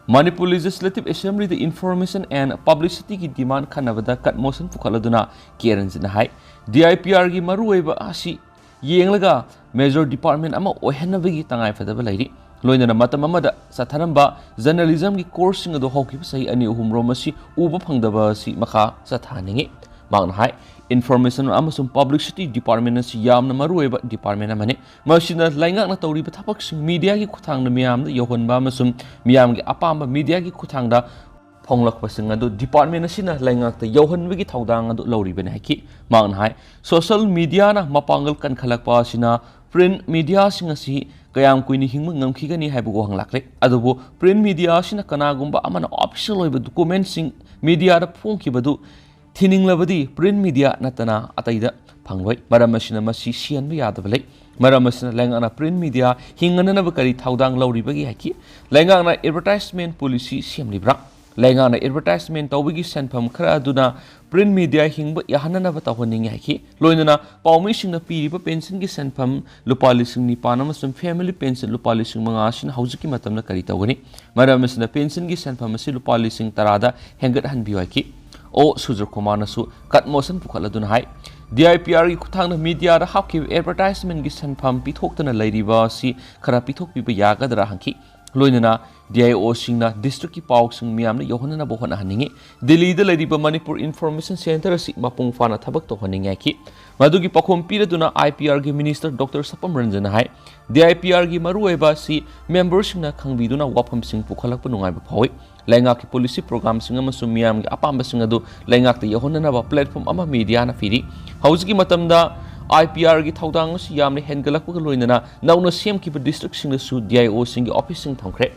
ꯃꯅꯤꯄꯨꯔ ꯂꯦꯖꯤꯁꯂꯦꯇꯤꯚ ꯑꯦꯁꯦꯝꯕ꯭ꯂꯤꯗ ꯏꯟꯐꯣꯔꯃꯦꯁꯟ ꯑꯦꯟ ꯄꯕ꯭ꯂꯤꯁꯤꯇꯤꯒꯤ ꯗꯤꯃꯥꯟ ꯈꯟꯅꯕꯗ ꯀꯠ ꯃꯣꯁꯟ ꯄꯨꯈꯠꯂꯗꯨꯅ ꯀꯦ ꯔꯟꯖꯟꯅ ꯍꯥꯏ, ꯗꯤ ꯑꯥꯏ ꯄꯤ ꯑꯥꯔꯒꯤ ꯃꯔꯨꯑꯣꯏꯕ ꯑꯁꯤ ꯌꯦꯡꯂꯒ ꯃꯦꯖꯣꯔ ꯗꯤꯄꯥꯔꯠꯃꯦꯟ ꯑꯃ ꯑꯣꯏꯍꯟꯅꯕꯒꯤ ꯇꯉꯥꯏꯐꯗꯕ ꯂꯩꯔꯤ꯫ ꯂꯣꯏꯅꯅ ꯃꯇꯝ ꯑꯃꯗ ꯆꯠꯊꯔꯝꯕ ꯖꯔꯅꯦꯂꯤꯖꯝꯒꯤ ꯀꯣꯔꯁꯁꯤꯡ ꯑꯗꯨ ꯍꯧꯈꯤꯕ ꯆꯍꯤ ꯑꯅꯤ ꯑꯍꯨꯝꯔꯣꯝ ꯑꯁꯤ ꯎꯕ ꯐꯪꯗꯕ ꯑꯁꯤ ꯃꯈꯥ ꯆꯠꯊꯍꯟꯅꯤꯡꯏ꯫ ꯃꯍꯥꯛꯅ ꯍꯥꯏ, ꯏꯟꯐꯣꯔꯃꯦꯁꯟ ꯑꯃꯁꯨꯡ ꯄꯕ꯭ꯂꯤꯁꯤꯇꯤ ꯗꯤꯄꯥꯔꯠꯃꯦꯟ ꯑꯁꯤ ꯌꯥꯝꯅ ꯃꯔꯨꯑꯣꯏꯕ ꯗꯤꯄꯥꯔꯠꯃꯦꯟ ꯑꯃꯅꯤ꯫ ꯃꯁꯤꯅ ꯂꯩꯉꯥꯛꯅ ꯇꯧꯔꯤꯕ ꯊꯕꯛꯁꯤꯡ ꯃꯤꯗꯤꯌꯥꯒꯤ ꯈꯨꯠꯊꯥꯡꯗ ꯃꯤꯌꯥꯝꯗ ꯌꯧꯍꯟꯕ ꯑꯃꯁꯨꯡ ꯃꯤꯌꯥꯝꯒꯤ ꯑꯄꯥꯝꯕ ꯃꯤꯗꯤꯌꯥꯒꯤ ꯈꯨꯠꯊꯥꯡꯗ ꯍꯣꯡꯂꯛꯄꯁꯤꯡ ꯑꯗꯨ department ꯑꯁꯤꯅ ꯂꯩꯉꯥꯛꯇ ꯌꯧꯍꯟꯕꯒꯤ ꯊꯧꯗꯥꯡ ꯑꯗꯨ ꯂꯧꯔꯤꯕꯅꯤ ꯍꯥꯏꯈꯤ꯫ ꯃꯍꯥꯛꯅ ꯍꯥꯏ, social mediaꯅ ꯃꯄꯥꯡꯒꯜ ꯀꯟꯈꯠꯂꯛꯄ ꯑꯁꯤꯅ print mediaꯁꯤꯡ ꯑꯁꯤ ꯀꯌꯥꯝ ꯀꯨꯏꯅ ꯍꯤꯡꯕ ꯉꯝꯈꯤꯒꯅꯤ ꯍꯥꯏꯕ ꯋꯥꯍꯪ ꯂꯥꯛꯂꯦ꯫ ꯑꯗꯨꯕꯨ print media ꯑꯁꯤꯅ ꯀꯅꯥꯒꯨꯝꯕ ꯑꯃꯅ official ꯑꯣꯏꯕ documentꯁꯤꯡ mediaꯗ ꯐꯣꯡꯈꯤꯕꯗꯨ ꯊꯤꯅꯤꯡꯂꯕꯗꯤ print media ꯅꯠꯇꯅ ꯑꯇꯩꯗ ꯐꯪꯂꯣꯏ꯫ ꯃꯔꯝ ꯑꯁꯤꯅ ꯃꯁꯤ ꯁꯤꯍꯟꯕ ꯌꯥꯗꯕ ꯂꯩ꯫ ꯃꯔꯝ ꯑꯁꯤꯅ ꯂꯩꯉꯥꯛꯅ print media ꯍꯤꯡꯍꯟꯅꯅꯕ ꯀꯔꯤ ꯊꯧꯗꯥꯡ ꯂꯧꯔꯤꯕꯒꯦ ꯍꯥꯏꯈꯤ꯫ ꯂꯩꯉꯥꯛꯅ advertisement policy ꯁꯦꯝꯂꯤꯕ꯭ꯔꯥ? ꯂꯩꯉꯥꯛꯅ advertisement ꯇꯧꯕꯒꯤ ꯁꯦꯟꯐꯝ ꯈꯔ ꯑꯗꯨꯅ print media ꯍꯤꯡꯕ ꯌꯥꯍꯟꯅꯅꯕ ꯇꯧꯍꯟꯅꯤꯡꯏ ꯍꯥꯏꯈꯤ꯫ ꯂꯣꯏꯅꯅ ꯄꯥꯎꯃꯤꯁꯤꯡꯅ ꯄꯤꯔꯤꯕ pensionꯒꯤ ꯁꯦꯟꯐꯝ ꯂꯨꯄꯥ ꯂꯤꯁꯤꯡ ꯅꯤꯄꯥꯟ ꯑꯃꯁꯨꯡ family pension ꯂꯨꯄꯥ ꯂꯤꯁꯤꯡ ꯃꯉꯥ ꯑꯁꯤꯅ ꯍꯧꯖꯤꯛꯀꯤ ꯃꯇꯝꯗ ꯀꯔꯤ ꯇꯧꯒꯅꯤ? ꯃꯔꯝ ꯑꯁꯤꯅ pensionꯒꯤ ꯁꯦꯟꯐꯝ ꯑꯁꯤ ꯂꯨꯄꯥ ꯂꯤꯁꯤꯡ ꯇꯔꯥꯗ ꯍꯦꯟꯒꯠꯍꯟꯕꯤꯌꯨ ꯍꯥꯏꯈꯤ꯫ ꯑꯣ ꯁꯨꯔꯖꯀꯨꯃꯥꯔꯅꯁꯨ cut motion ꯄꯨꯈꯠꯂꯗꯨꯅ ꯍꯥꯏ, DIPRꯒꯤ ꯈꯨꯠꯊꯥꯡꯗ mediaꯗ ꯍꯥꯞꯈꯤꯕ advertisementꯒꯤ ꯁꯦꯟꯐꯝ ꯄꯤꯊꯣꯛꯇꯅ ꯂꯩꯔꯤꯕ ꯑꯁꯤ ꯈꯔ ꯄꯤꯊꯣꯛꯄꯤꯕ ꯌꯥꯒꯗ꯭ꯔꯥ ꯍꯪꯈꯤ꯫ ꯂꯣꯏꯅꯅ DIOꯁꯤꯡꯅ districtꯀꯤ ꯄꯥꯎꯁꯤꯡ ꯃꯤꯌꯥꯝꯗ ꯌꯧꯍꯟꯅꯅꯕ ꯍꯣꯠꯅꯍꯟꯅꯤꯡꯏ꯫ ꯗꯤꯜꯂꯤꯗ ꯂꯩꯔꯤꯕ Manipur Information Centre ꯑꯁꯤ ꯃꯄꯨꯡ ꯐꯥꯅ ꯊꯕꯛ ꯇꯧꯍꯟꯅꯤꯡꯏ ꯍꯥꯏꯈꯤ꯫ ꯃꯗꯨꯒꯤ ꯄꯥꯎꯈꯨꯝ ꯄꯤꯔꯗꯨꯅ IPRꯒꯤ minister Doctor ꯁꯄꯝ ꯔꯟꯖꯟꯅ ꯍꯥꯏ, DIPRꯒꯤ ꯃꯔꯨꯑꯣꯏꯕ ꯑꯁꯤ memberꯁꯤꯡꯅ ꯈꯪꯕꯤꯗꯨꯅ ꯋꯥꯐꯝꯁꯤꯡ ꯄꯨꯈꯠꯂꯛꯄ ꯅꯨꯡꯉꯥꯏꯕ ꯐꯥꯎꯏ꯫ ꯂꯩꯉꯥꯛꯀꯤ policy programꯁꯤꯡ ꯑꯃꯁꯨꯡ ꯃꯤꯌꯥꯝꯒꯤ ꯑꯄꯥꯝꯕꯁꯤꯡ ꯑꯗꯨ ꯂꯩꯉꯥꯛꯇ ꯌꯧꯍꯟꯅꯅꯕ platform ꯑꯃ mediaꯅ ꯄꯤꯔꯤ꯫ ꯍꯧꯖꯤꯛꯀꯤ ꯃꯇꯝꯗ IPRꯒꯤ ꯊꯧꯗꯥꯡ ꯑꯁꯤ ꯌꯥꯝꯅ ꯍꯦꯟꯒꯠꯂꯛꯄꯒ ꯂꯣꯏꯅꯅ ꯅꯧꯅ ꯁꯦꯝꯈꯤꯕ districtꯁꯤꯡꯗꯁꯨ DIOꯁꯤꯡꯒꯤ officeꯁꯤꯡ ꯊꯝꯈ꯭ꯔꯦ꯫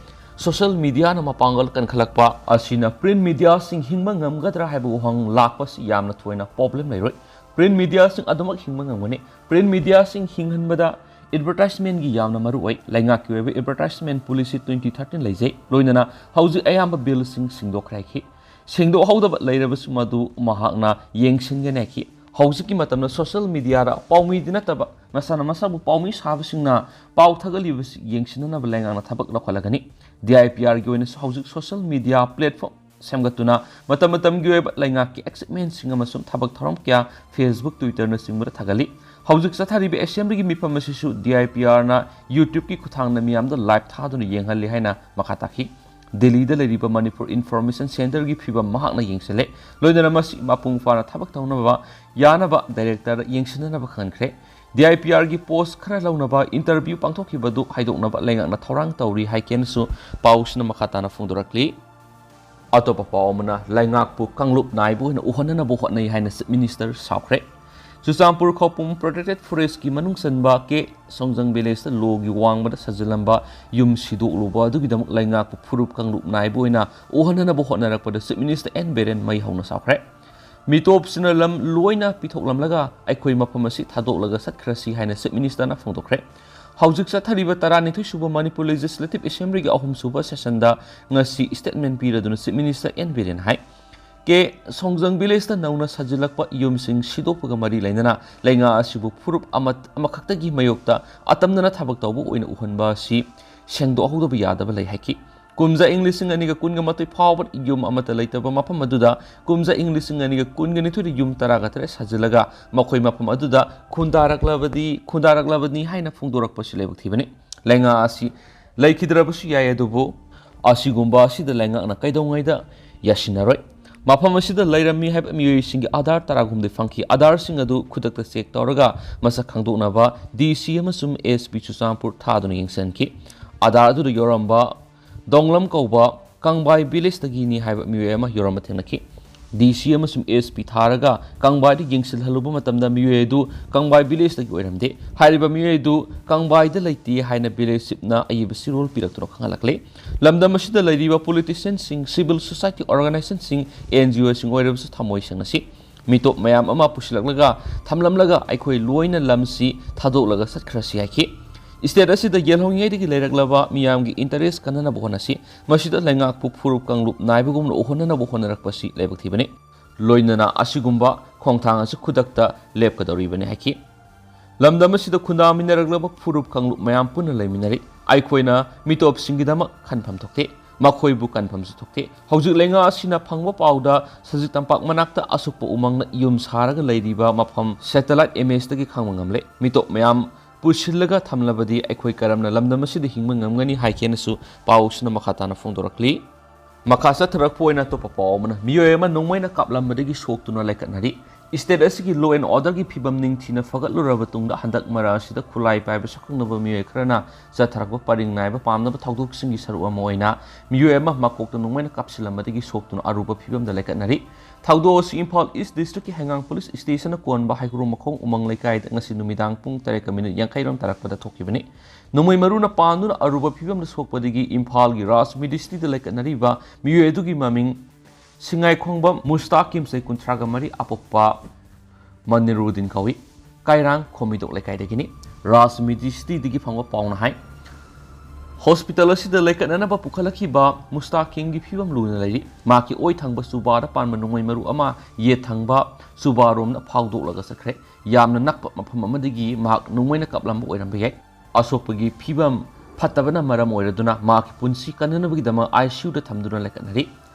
Social mediaꯅ ꯃꯄꯥꯡꯒꯜ ꯀꯟꯈꯠꯂꯛꯄ ꯑꯁꯤꯅ print mediaꯁꯤꯡ ꯍꯤꯡꯕ ꯉꯝꯒꯗ꯭ꯔꯥ ꯍꯥꯏꯕ ꯋꯥꯍꯪ ꯂꯥꯛꯄꯁꯤ ꯌꯥꯝꯅ ꯊꯣꯏꯅ problem ꯂꯩꯔꯣꯏ꯫ Print mediaꯁꯤꯡ ꯑꯗꯨꯃꯛ ꯍꯤꯡꯕ ꯉꯝꯒꯅꯤ꯫ Print mediaꯁꯤꯡ ꯍꯤꯡꯍꯟꯕꯗ advertisementꯒꯤ ꯌꯥꯝꯅ ꯃꯔꯨ ꯑꯣꯏ꯫ ꯂꯩꯉꯥꯛꯀꯤ ꯑꯣꯏꯕ advertisement policy twenty thirteen ꯂꯩꯖꯩ꯫ ꯂꯣꯏꯅꯅ ꯍꯧꯖꯤꯛ ꯑꯌꯥꯝꯕ billꯁꯤꯡ ꯁꯤꯡꯗꯣꯛꯈ꯭ꯔꯦ ꯍꯥꯏꯈꯤ꯫ ꯁꯦꯡꯗꯣꯛꯍꯧꯗꯕ ꯂꯩꯔꯕꯁꯨ ꯃꯗꯨ ꯃꯍꯥꯛꯅ ꯌꯦꯡꯁꯤꯟꯒꯅꯤ ꯍꯥꯏꯈꯤ꯫ ꯍꯧꯖꯤꯛꯀꯤ ꯃꯇꯝꯗ social mediaꯗ ꯄꯥꯎꯃꯤꯗꯤ ꯅꯠꯇꯕ ꯃꯁꯥꯅ ꯃꯁꯥꯕꯨ ꯄꯥꯎꯃꯤ ꯁꯥꯕꯁꯤꯡꯅ ꯄꯥꯎ ꯊꯥꯒꯠꯂꯤꯕꯁꯤ ꯌꯦꯡꯁꯤꯟꯅꯅꯕ ꯂꯩꯉꯥꯛꯅ ꯊꯕꯛ ꯂꯧꯈꯠꯂꯒꯅꯤ꯫ DIPRꯒꯤ ꯑꯣꯏꯅꯁꯨ ꯍꯧꯖꯤꯛ social media platform ꯁꯦꯝꯒꯠꯇꯨꯅ ꯃꯇꯝ ꯃꯇꯝꯒꯤ ꯑꯣꯏꯕ ꯂꯩꯉꯥꯛꯀꯤ achievementꯁꯤꯡ ꯑꯃꯁꯨꯡ ꯊꯕꯛ ꯊꯧꯔꯝ ꯀꯌꯥ Facebook, Twitterꯅꯆꯤꯡꯕꯗ ꯊꯥꯒꯠꯂꯤ꯫ ꯍꯧꯖꯤꯛ ꯆꯠꯊꯔꯤꯕ assemblyꯒꯤ ꯃꯤꯐꯝ ꯑꯁꯤꯁꯨ DIPRꯅ YouTubeꯀꯤ ꯈꯨꯠꯊꯥꯡꯗ ꯃꯤꯌꯥꯝꯗ live ꯊꯥꯗꯨꯅ ꯌꯦꯡꯍꯜꯂꯤ ꯍꯥꯏꯅ ꯃꯈꯥ ꯇꯥꯈꯤ꯫ ꯗꯤꯜꯂꯤꯗ ꯂꯩꯔꯤꯕ Manipur Information Centreꯒꯤ ꯐꯤꯕꯝ ꯃꯍꯥꯛꯅ ꯌꯦꯡꯁꯤꯜꯂꯦ꯫ ꯂꯣꯏꯅꯅ ꯃꯁꯤ ꯃꯄꯨꯡ ꯐꯥꯅ ꯊꯕꯛ ꯇꯧꯅꯕ ꯌꯥꯅꯕ director ꯌꯦꯡꯁꯤꯟꯅꯅꯕ ꯈꯪꯍꯟꯈ꯭ꯔꯦ꯫ DIPRꯒꯤ post ꯈꯔ ꯂꯧꯅꯕ interview ꯄꯥꯡꯊꯣꯛꯈꯤꯕꯗꯨ ꯍꯥꯏꯗꯣꯛꯅꯕ ꯂꯩꯉꯥꯛꯅ ꯊꯧꯔꯥꯡ ꯇꯧꯔꯤ ꯍꯥꯏꯀꯦꯅꯁꯨ ꯄꯥꯎꯁꯤꯅ ꯃꯈꯥ ꯇꯥꯅ ꯐꯣꯡꯗꯣꯔꯛꯂꯤ꯫ ꯑꯇꯣꯞꯄ ꯄꯥꯎ ꯑꯃꯅ, ꯂꯩꯉꯥꯛꯄꯨ ꯀꯥꯡꯂꯨꯞ ꯅꯥꯏꯕ ꯑꯣꯏꯅ ꯎꯍꯟꯅꯅꯕ ꯍꯣꯠꯅꯩ ꯍꯥꯏꯅ Chief Minister ꯁꯥꯎꯈ꯭ꯔꯦ꯫ ꯆꯨꯔꯆꯥꯟꯄꯨꯔ ꯈꯧꯄꯨꯝ Protected Forestꯀꯤ ꯃꯅꯨꯡ ꯆꯟꯕ ꯀꯦ ꯁꯣꯡꯖꯪ Villageꯇ ꯂꯣꯒꯤ ꯋꯥꯡꯃꯗ ꯁꯥꯖꯤꯜꯂꯝꯕ ꯌꯨꯝ ꯁꯤꯗꯣꯛꯂꯨꯕ ꯑꯗꯨꯒꯤꯗꯃꯛ ꯂꯩꯉꯥꯛꯄꯨ ꯐꯨꯔꯨꯞ ꯀꯥꯡꯂꯨꯞ ꯅꯥꯏꯕ ꯑꯣꯏꯅ ꯎꯍꯟꯅꯅꯕ ꯍꯣꯠꯅꯔꯛꯄꯗ Chief Minister ꯑꯦꯟ ꯕꯤꯔꯦꯟ ꯃꯩ ꯍꯧꯅ ꯁꯥꯎꯈ꯭ꯔꯦ꯫ ꯃꯤꯇꯣꯞꯁꯤꯅ ꯂꯝ ꯂꯣꯏꯅ ꯄꯤꯊꯣꯛꯂꯝꯂꯒ ꯑꯩꯈꯣꯏ ꯃꯐꯝ ꯑꯁꯤ ꯊꯥꯗꯣꯛꯂꯒ ꯆꯠꯈ꯭ꯔꯁꯤ ꯍꯥꯏꯅ Chief Ministerꯅ ꯐꯣꯡꯗꯣꯛꯈ꯭ꯔꯦ꯫ ꯍꯧꯖꯤꯛ ꯆꯠꯊꯔꯤꯕ ꯇꯔꯥꯅꯤꯊꯣꯏ ꯁꯨꯕ ꯃꯅꯤꯄꯨꯔ Legislative Assemblyꯒꯤ ꯑꯍꯨꯝ ꯁꯨꯕ sessionꯗ ꯉꯁꯤ statement ꯄꯤꯔꯗꯨꯅ Chief Minister ꯑꯦꯟ ꯕꯤꯔꯦꯟ ꯍꯥꯏ꯫ ꯀꯦ ꯁꯣꯡꯖꯪ Villageꯇ ꯅꯧꯅ ꯁꯥꯖꯤꯜꯂꯛꯄ ꯌꯨꯝꯁꯤꯡ ꯁꯤꯗꯣꯛꯄꯒ ꯃꯔꯤ ꯂꯩꯅꯅ ꯂꯩꯉꯥꯛ ꯑꯁꯤꯕꯨ ꯐꯨꯔꯨꯞ ꯑꯃ-, ꯑꯃꯈꯛꯇꯒꯤ ꯃꯥꯌꯣꯛꯇ ꯑꯇꯝꯅꯅ ꯊꯕꯛ ꯇꯧꯕ ꯑꯣꯏꯅ ꯎꯍꯟꯕ ꯑꯁꯤ ꯁꯦꯡꯗꯣꯛꯍꯧꯗꯕ ꯌꯥꯗꯕ ꯂꯩ ꯍꯥꯏꯈꯤ꯫ ꯀꯨꯝꯖꯥ ꯏꯪ ꯂꯤꯁꯤꯡ ꯑꯅꯤꯒ ꯀꯨꯟꯒ ꯃꯥꯊꯣꯏ ꯐꯥꯎꯕ ꯌꯨꯝ ꯑꯃꯠꯇ ꯂꯩꯇꯕ ꯃꯐꯝ ꯑꯗꯨꯗ ꯀꯨꯝꯖꯥ ꯏꯪ ꯂꯤꯁꯤꯡ ꯑꯅꯤꯒ ꯀꯨꯟꯒ ꯅꯤꯊꯣꯏꯗ ꯌꯨꯝ ꯇꯔꯥꯒ ꯇꯔꯦꯠ ꯁꯥꯖꯤꯜꯂꯒ ꯃꯈꯣꯏ ꯃꯐꯝ ꯑꯗꯨꯗ ꯈꯨꯟꯗꯥꯔꯛꯂꯕꯗꯤ, ꯈꯨꯟꯗꯥꯔꯛꯂꯕꯅꯤ ꯍꯥꯏꯅ ꯐꯣꯡꯗꯣꯔꯛꯄꯁꯨ ꯂꯥꯏꯕꯛ ꯊꯤꯕꯅꯤ꯫ ꯂꯩꯉꯥꯛ ꯑꯁꯤ ꯂꯩꯈꯤꯗ꯭ꯔꯕꯁꯨ ꯌꯥꯏ, ꯑꯗꯨꯕꯨ ꯑꯁꯤꯒꯨꯝꯕ ꯑꯁꯤꯗ ꯂꯩꯉꯥꯛꯅ ꯀꯩꯗꯧꯉꯩꯗ ꯌꯥꯁꯤꯟꯅꯔꯣꯏ꯫ ꯃꯐꯝ ꯑꯁꯤꯗ ꯂꯩꯔꯝꯃꯤ ꯍꯥꯏꯕ ꯃꯤꯑꯣꯏꯁꯤꯡꯒꯤ ꯑꯥꯙꯥꯔ ꯇꯔꯥꯍꯨꯝꯗꯣꯏ ꯐꯪꯈꯤ꯫ ꯑꯥꯙꯥꯔꯁꯤꯡ ꯑꯗꯨ ꯈꯨꯗꯛꯇ check ꯇꯧꯔꯒ ꯃꯁꯛ ꯈꯪꯗꯣꯛꯅꯕ ꯗꯤ ꯁꯤ ꯑꯃꯁꯨꯡ ꯑꯦꯁ ꯄꯤ ꯆꯨꯔꯆꯥꯟꯄꯨꯔ ꯊꯥꯗꯨꯅ ꯌꯦꯡꯁꯤꯟꯈꯤ꯫ ꯑꯥꯙꯥꯔ ꯑꯗꯨꯗ ꯌꯥꯎꯔꯝꯕ ꯗꯣꯡꯂꯝ ꯀꯧꯕ ꯀꯪꯕꯥꯏ Villageꯇꯒꯤꯅꯤ ꯍꯥꯏꯕ ꯃꯤꯑꯣꯏ ꯑꯃ ꯌꯥꯎꯔꯝꯕ ꯊꯦꯡꯅꯈꯤ꯫ ꯗꯤ ꯁꯤ ꯑꯃꯁꯨꯡ ꯑꯦꯁ ꯄꯤ ꯊꯥꯔꯒ ꯀꯪꯕꯥꯏꯗ ꯌꯦꯡꯁꯤꯜꯍꯜꯂꯨꯕ ꯃꯇꯝꯗ ꯃꯤꯑꯣꯏ ꯑꯗꯨ ꯀꯪꯕꯥꯏ Villageꯇꯒꯤ ꯑꯣꯏꯔꯝꯗꯦ꯫ ꯍꯥꯏꯔꯤꯕ ꯃꯤꯑꯣꯏ ꯑꯗꯨ ꯀꯪꯕꯥꯏꯗ ꯂꯩꯇꯦ ꯍꯥꯏꯅ village chiefꯅ ꯑꯏꯕ ꯆꯦꯔꯣꯜ ꯄꯤꯔꯛꯇꯨꯅ ꯈꯪꯍꯜꯂꯛꯂꯦ꯫ ꯂꯝꯗꯝ ꯑꯁꯤꯗ ꯂꯩꯔꯤꯕ politicianꯁꯤꯡ, civil society organizationꯁꯤꯡ, ꯑꯦꯟ ꯖꯤ ꯑꯣꯁꯤꯡ ꯑꯣꯏꯔꯕꯁꯨ ꯊꯃꯣꯏ ꯁꯦꯡꯅꯁꯤ꯫ ꯃꯤꯇꯣꯞ ꯃꯌꯥꯝ ꯑꯃ ꯄꯨꯁꯤꯜꯂꯛꯂꯒ ꯊꯝꯂꯝꯂꯒ ꯑꯩꯈꯣꯏ ꯂꯣꯏꯅ ꯂꯝꯁꯤ ꯊꯥꯗꯣꯛꯂꯒ ꯆꯠꯈ꯭ꯔꯁꯤ ꯍꯥꯏꯈꯤ꯫ State ꯑꯁꯤꯗ ꯌꯦꯜꯍꯧꯔꯤꯉꯩꯗꯒꯤ ꯂꯩꯔꯛꯂꯕ ꯃꯤꯌꯥꯝꯒꯤ interest ꯀꯟꯅꯅꯕ ꯍꯣꯠꯅꯁꯤ꯫ ꯃꯁꯤꯗ ꯂꯩꯉꯥꯛꯄꯨ ꯐꯨꯔꯨꯞ ꯀꯥꯡꯂꯨꯞ ꯅꯥꯏꯕꯒꯨꯝꯅ ꯎꯍꯟꯅꯅꯕ ꯍꯣꯠꯅꯔꯛꯄꯁꯤ ꯂꯥꯏꯕꯛ ꯊꯤꯕꯅꯤ꯫ ꯂꯣꯏꯅꯅ ꯑꯁꯤꯒꯨꯝꯕ ꯈꯣꯡꯊꯥꯡ ꯑꯁꯤ ꯈꯨꯗꯛꯇ ꯂꯦꯞꯀꯗꯧꯔꯤꯕꯅꯤ ꯍꯥꯏꯈꯤ꯫ ꯂꯝꯗꯝ ꯑꯁꯤꯗ ꯈꯨꯟꯗꯥꯃꯤꯟꯅꯔꯛꯂꯕ ꯐꯨꯔꯨꯞ ꯀꯥꯡꯂꯨꯞ ꯃꯌꯥꯝ ꯄꯨꯟꯅ ꯂꯩꯃꯤꯟꯅꯔꯤ꯫ ꯑꯩꯈꯣꯏꯅ ꯃꯤꯇꯣꯞꯁꯤꯡꯒꯤꯗꯃꯛ ꯈꯟꯐꯝ ꯊꯣꯛꯇꯦ, ꯃꯈꯣꯏꯕꯨ ꯀꯟꯐꯝꯁꯨ ꯊꯣꯛꯇꯦ꯫ ꯍꯧꯖꯤꯛ ꯂꯩꯉꯥꯛ ꯑꯁꯤꯅ ꯐꯪꯕ ꯄꯥꯎꯗ ꯁꯖꯤꯛ ꯇꯝꯄꯥꯛ ꯃꯅꯥꯛꯇ ꯑꯁꯨꯛꯄ ꯎꯃꯪꯅ ꯌꯨꯝ ꯁꯥꯔꯒ ꯂꯩꯔꯤꯕ ꯃꯐꯝ satellite imageꯇꯒꯤ ꯈꯪꯕ ꯉꯝꯂꯦ꯫ ꯃꯤꯇꯣꯞ ꯃꯌꯥꯝ ꯄꯨꯁꯤꯜꯂꯒ ꯊꯝꯂꯕꯗꯤ ꯑꯩꯈꯣꯏ ꯀꯔꯝꯅ ꯂꯝꯗꯝ ꯑꯁꯤꯗ ꯍꯤꯡꯕ ꯉꯝꯒꯅꯤ ꯍꯥꯏꯈꯤꯅꯁꯨ ꯄꯥꯎꯁꯤꯅ ꯃꯈꯥ ꯇꯥꯅ ꯐꯣꯡꯗꯣꯔꯛꯂꯤ꯫ ꯃꯈꯥ ꯆꯠꯊꯔꯛꯄ ꯑꯣꯏꯅ ꯑꯇꯣꯞꯄ ꯄꯥꯎ ꯑꯃꯅ, ꯃꯤꯑꯣꯏ ꯑꯃ ꯅꯣꯡꯃꯩꯅ ꯀꯥꯞꯂꯝꯕꯗꯒꯤ ꯁꯣꯛꯇꯨꯅ ꯂꯩꯈꯠꯅꯔꯤ꯫ State ꯑꯁꯤꯒꯤ law and orderꯒꯤ ꯐꯤꯕꯝ ꯅꯤꯡꯊꯤꯅ ꯐꯒꯠꯂꯨꯔꯕ ꯇꯨꯡꯗ, ꯍꯟꯗꯛ ꯃꯔꯛ ꯑꯁꯤꯗ ꯈꯨꯠꯂꯥꯏ ꯄꯥꯏꯕ ꯁꯛꯈꯪꯅꯕ ꯃꯤꯑꯣꯏ ꯈꯔꯅ ꯆꯠꯊꯔꯛꯄ ꯄꯔꯤꯡ ꯅꯥꯏꯕ ꯄꯥꯝꯅꯕ ꯊꯧꯗꯣꯛꯁꯤꯡꯒꯤ ꯁꯔꯨꯛ ꯑꯃ ꯑꯣꯏꯅ ꯃꯤꯑꯣꯏ ꯑꯃ ꯃꯀꯣꯛꯇ ꯅꯣꯡꯃꯩꯅ ꯀꯥꯞꯁꯤꯜꯂꯝꯕꯗꯒꯤ ꯁꯣꯛꯇꯨꯅ ꯑꯔꯨꯕ ꯐꯤꯕꯝꯗ ꯂꯩꯈꯠꯅꯔꯤ꯫ ꯊꯧꯗꯣꯛ ꯑꯁꯤ ꯏꯝꯐꯥꯜ East Districtꯀꯤ ꯍꯩꯉꯥꯡ Police Stationꯅ ꯀꯣꯟꯕ ꯍꯩꯀ꯭ꯔꯨ ꯃꯈꯣꯡ ꯎꯃꯪ ꯂꯩꯀꯥꯏꯗ ꯉꯁꯤ ꯅꯨꯃꯤꯗꯥꯡ ꯄꯨꯡ ꯇꯔꯦꯠꯀ ꯃꯤꯅꯤꯠ ꯌꯥꯡꯈꯩꯔꯣꯝ ꯇꯥꯔꯛꯄꯗ ꯊꯣꯛꯈꯤꯕꯅꯤ꯫ ꯅꯣꯡꯃꯩ ꯃꯔꯨꯅ ꯄꯥꯟꯗꯨꯅ ꯑꯔꯨꯕ ꯐꯤꯕꯝꯗ ꯁꯣꯛꯄꯗꯒꯤ ꯏꯝꯐꯥꯜꯒꯤ ꯔꯥꯖ ꯃꯤꯗꯤꯁꯤꯇꯤꯗ ꯂꯩꯈꯠꯅꯔꯤꯕ ꯃꯤꯑꯣꯏ ꯑꯗꯨꯒꯤ ꯃꯃꯤꯡ ꯁꯤꯡꯉꯥꯏꯈꯣꯡꯕꯝ ꯃꯨꯁꯇꯥꯀꯤꯝ, ꯆꯍꯤ ꯀꯨꯟꯊ꯭ꯔꯥꯒ ꯃꯔꯤ, ꯑꯄꯣꯛꯄ ꯃꯅꯤꯔꯨꯗꯤꯟ ꯀꯧꯏ꯫ ꯀꯥꯏꯔꯥꯡ ꯈꯣꯃꯤꯗꯣꯛ ꯂꯩꯀꯥꯏꯗꯒꯤꯅꯤ꯫ ꯔꯥꯖ ꯃꯤꯗꯤꯁꯤꯇꯤꯗꯒꯤ ꯐꯪꯕ ꯄꯥꯎꯅ ꯍꯥꯏ, ꯍꯣꯁꯄꯤꯇꯥꯜ ꯑꯁꯤꯗ ꯂꯩꯈꯠꯅꯅꯕ ꯄꯨꯈꯠꯂꯛꯈꯤꯕ ꯃꯨꯁꯇꯥꯀꯤꯝꯒꯤ ꯐꯤꯕꯝ ꯂꯨꯅ ꯂꯩꯔꯤ꯫ ꯃꯍꯥꯛꯀꯤ ꯑꯣꯏ ꯊꯪꯕ ꯆꯨꯕꯥꯗ ꯄꯥꯟꯕ ꯅꯣꯡꯃꯩ ꯃꯔꯨ ꯑꯃ ꯌꯦꯠ ꯊꯪꯕ ꯆꯨꯕꯥꯔꯣꯝꯗ ꯐꯥꯎꯗꯣꯛꯂꯒ ꯆꯠꯈ꯭ꯔꯦ꯫ ꯌꯥꯝꯅ ꯅꯛꯄ ꯃꯐꯝ ꯑꯃꯗꯒꯤ ꯃꯍꯥꯛ ꯅꯣꯡꯃꯩꯅ ꯀꯥꯞꯂꯝꯕ ꯑꯣꯏꯔꯝꯕ ꯌꯥꯏ꯫ ꯑꯁꯣꯛꯄꯒꯤ ꯐꯤꯕꯝ ꯐꯠꯇꯕꯅ ꯃꯔꯝ ꯑꯣꯏꯔꯗꯨꯅ ꯃꯍꯥꯛꯀꯤ ꯄꯨꯟꯁꯤ ꯀꯟꯅꯅꯕꯒꯤꯗꯃꯛ ICUꯗ ꯊꯝꯗꯨꯅ ꯂꯩꯈꯠꯅꯔꯤ꯫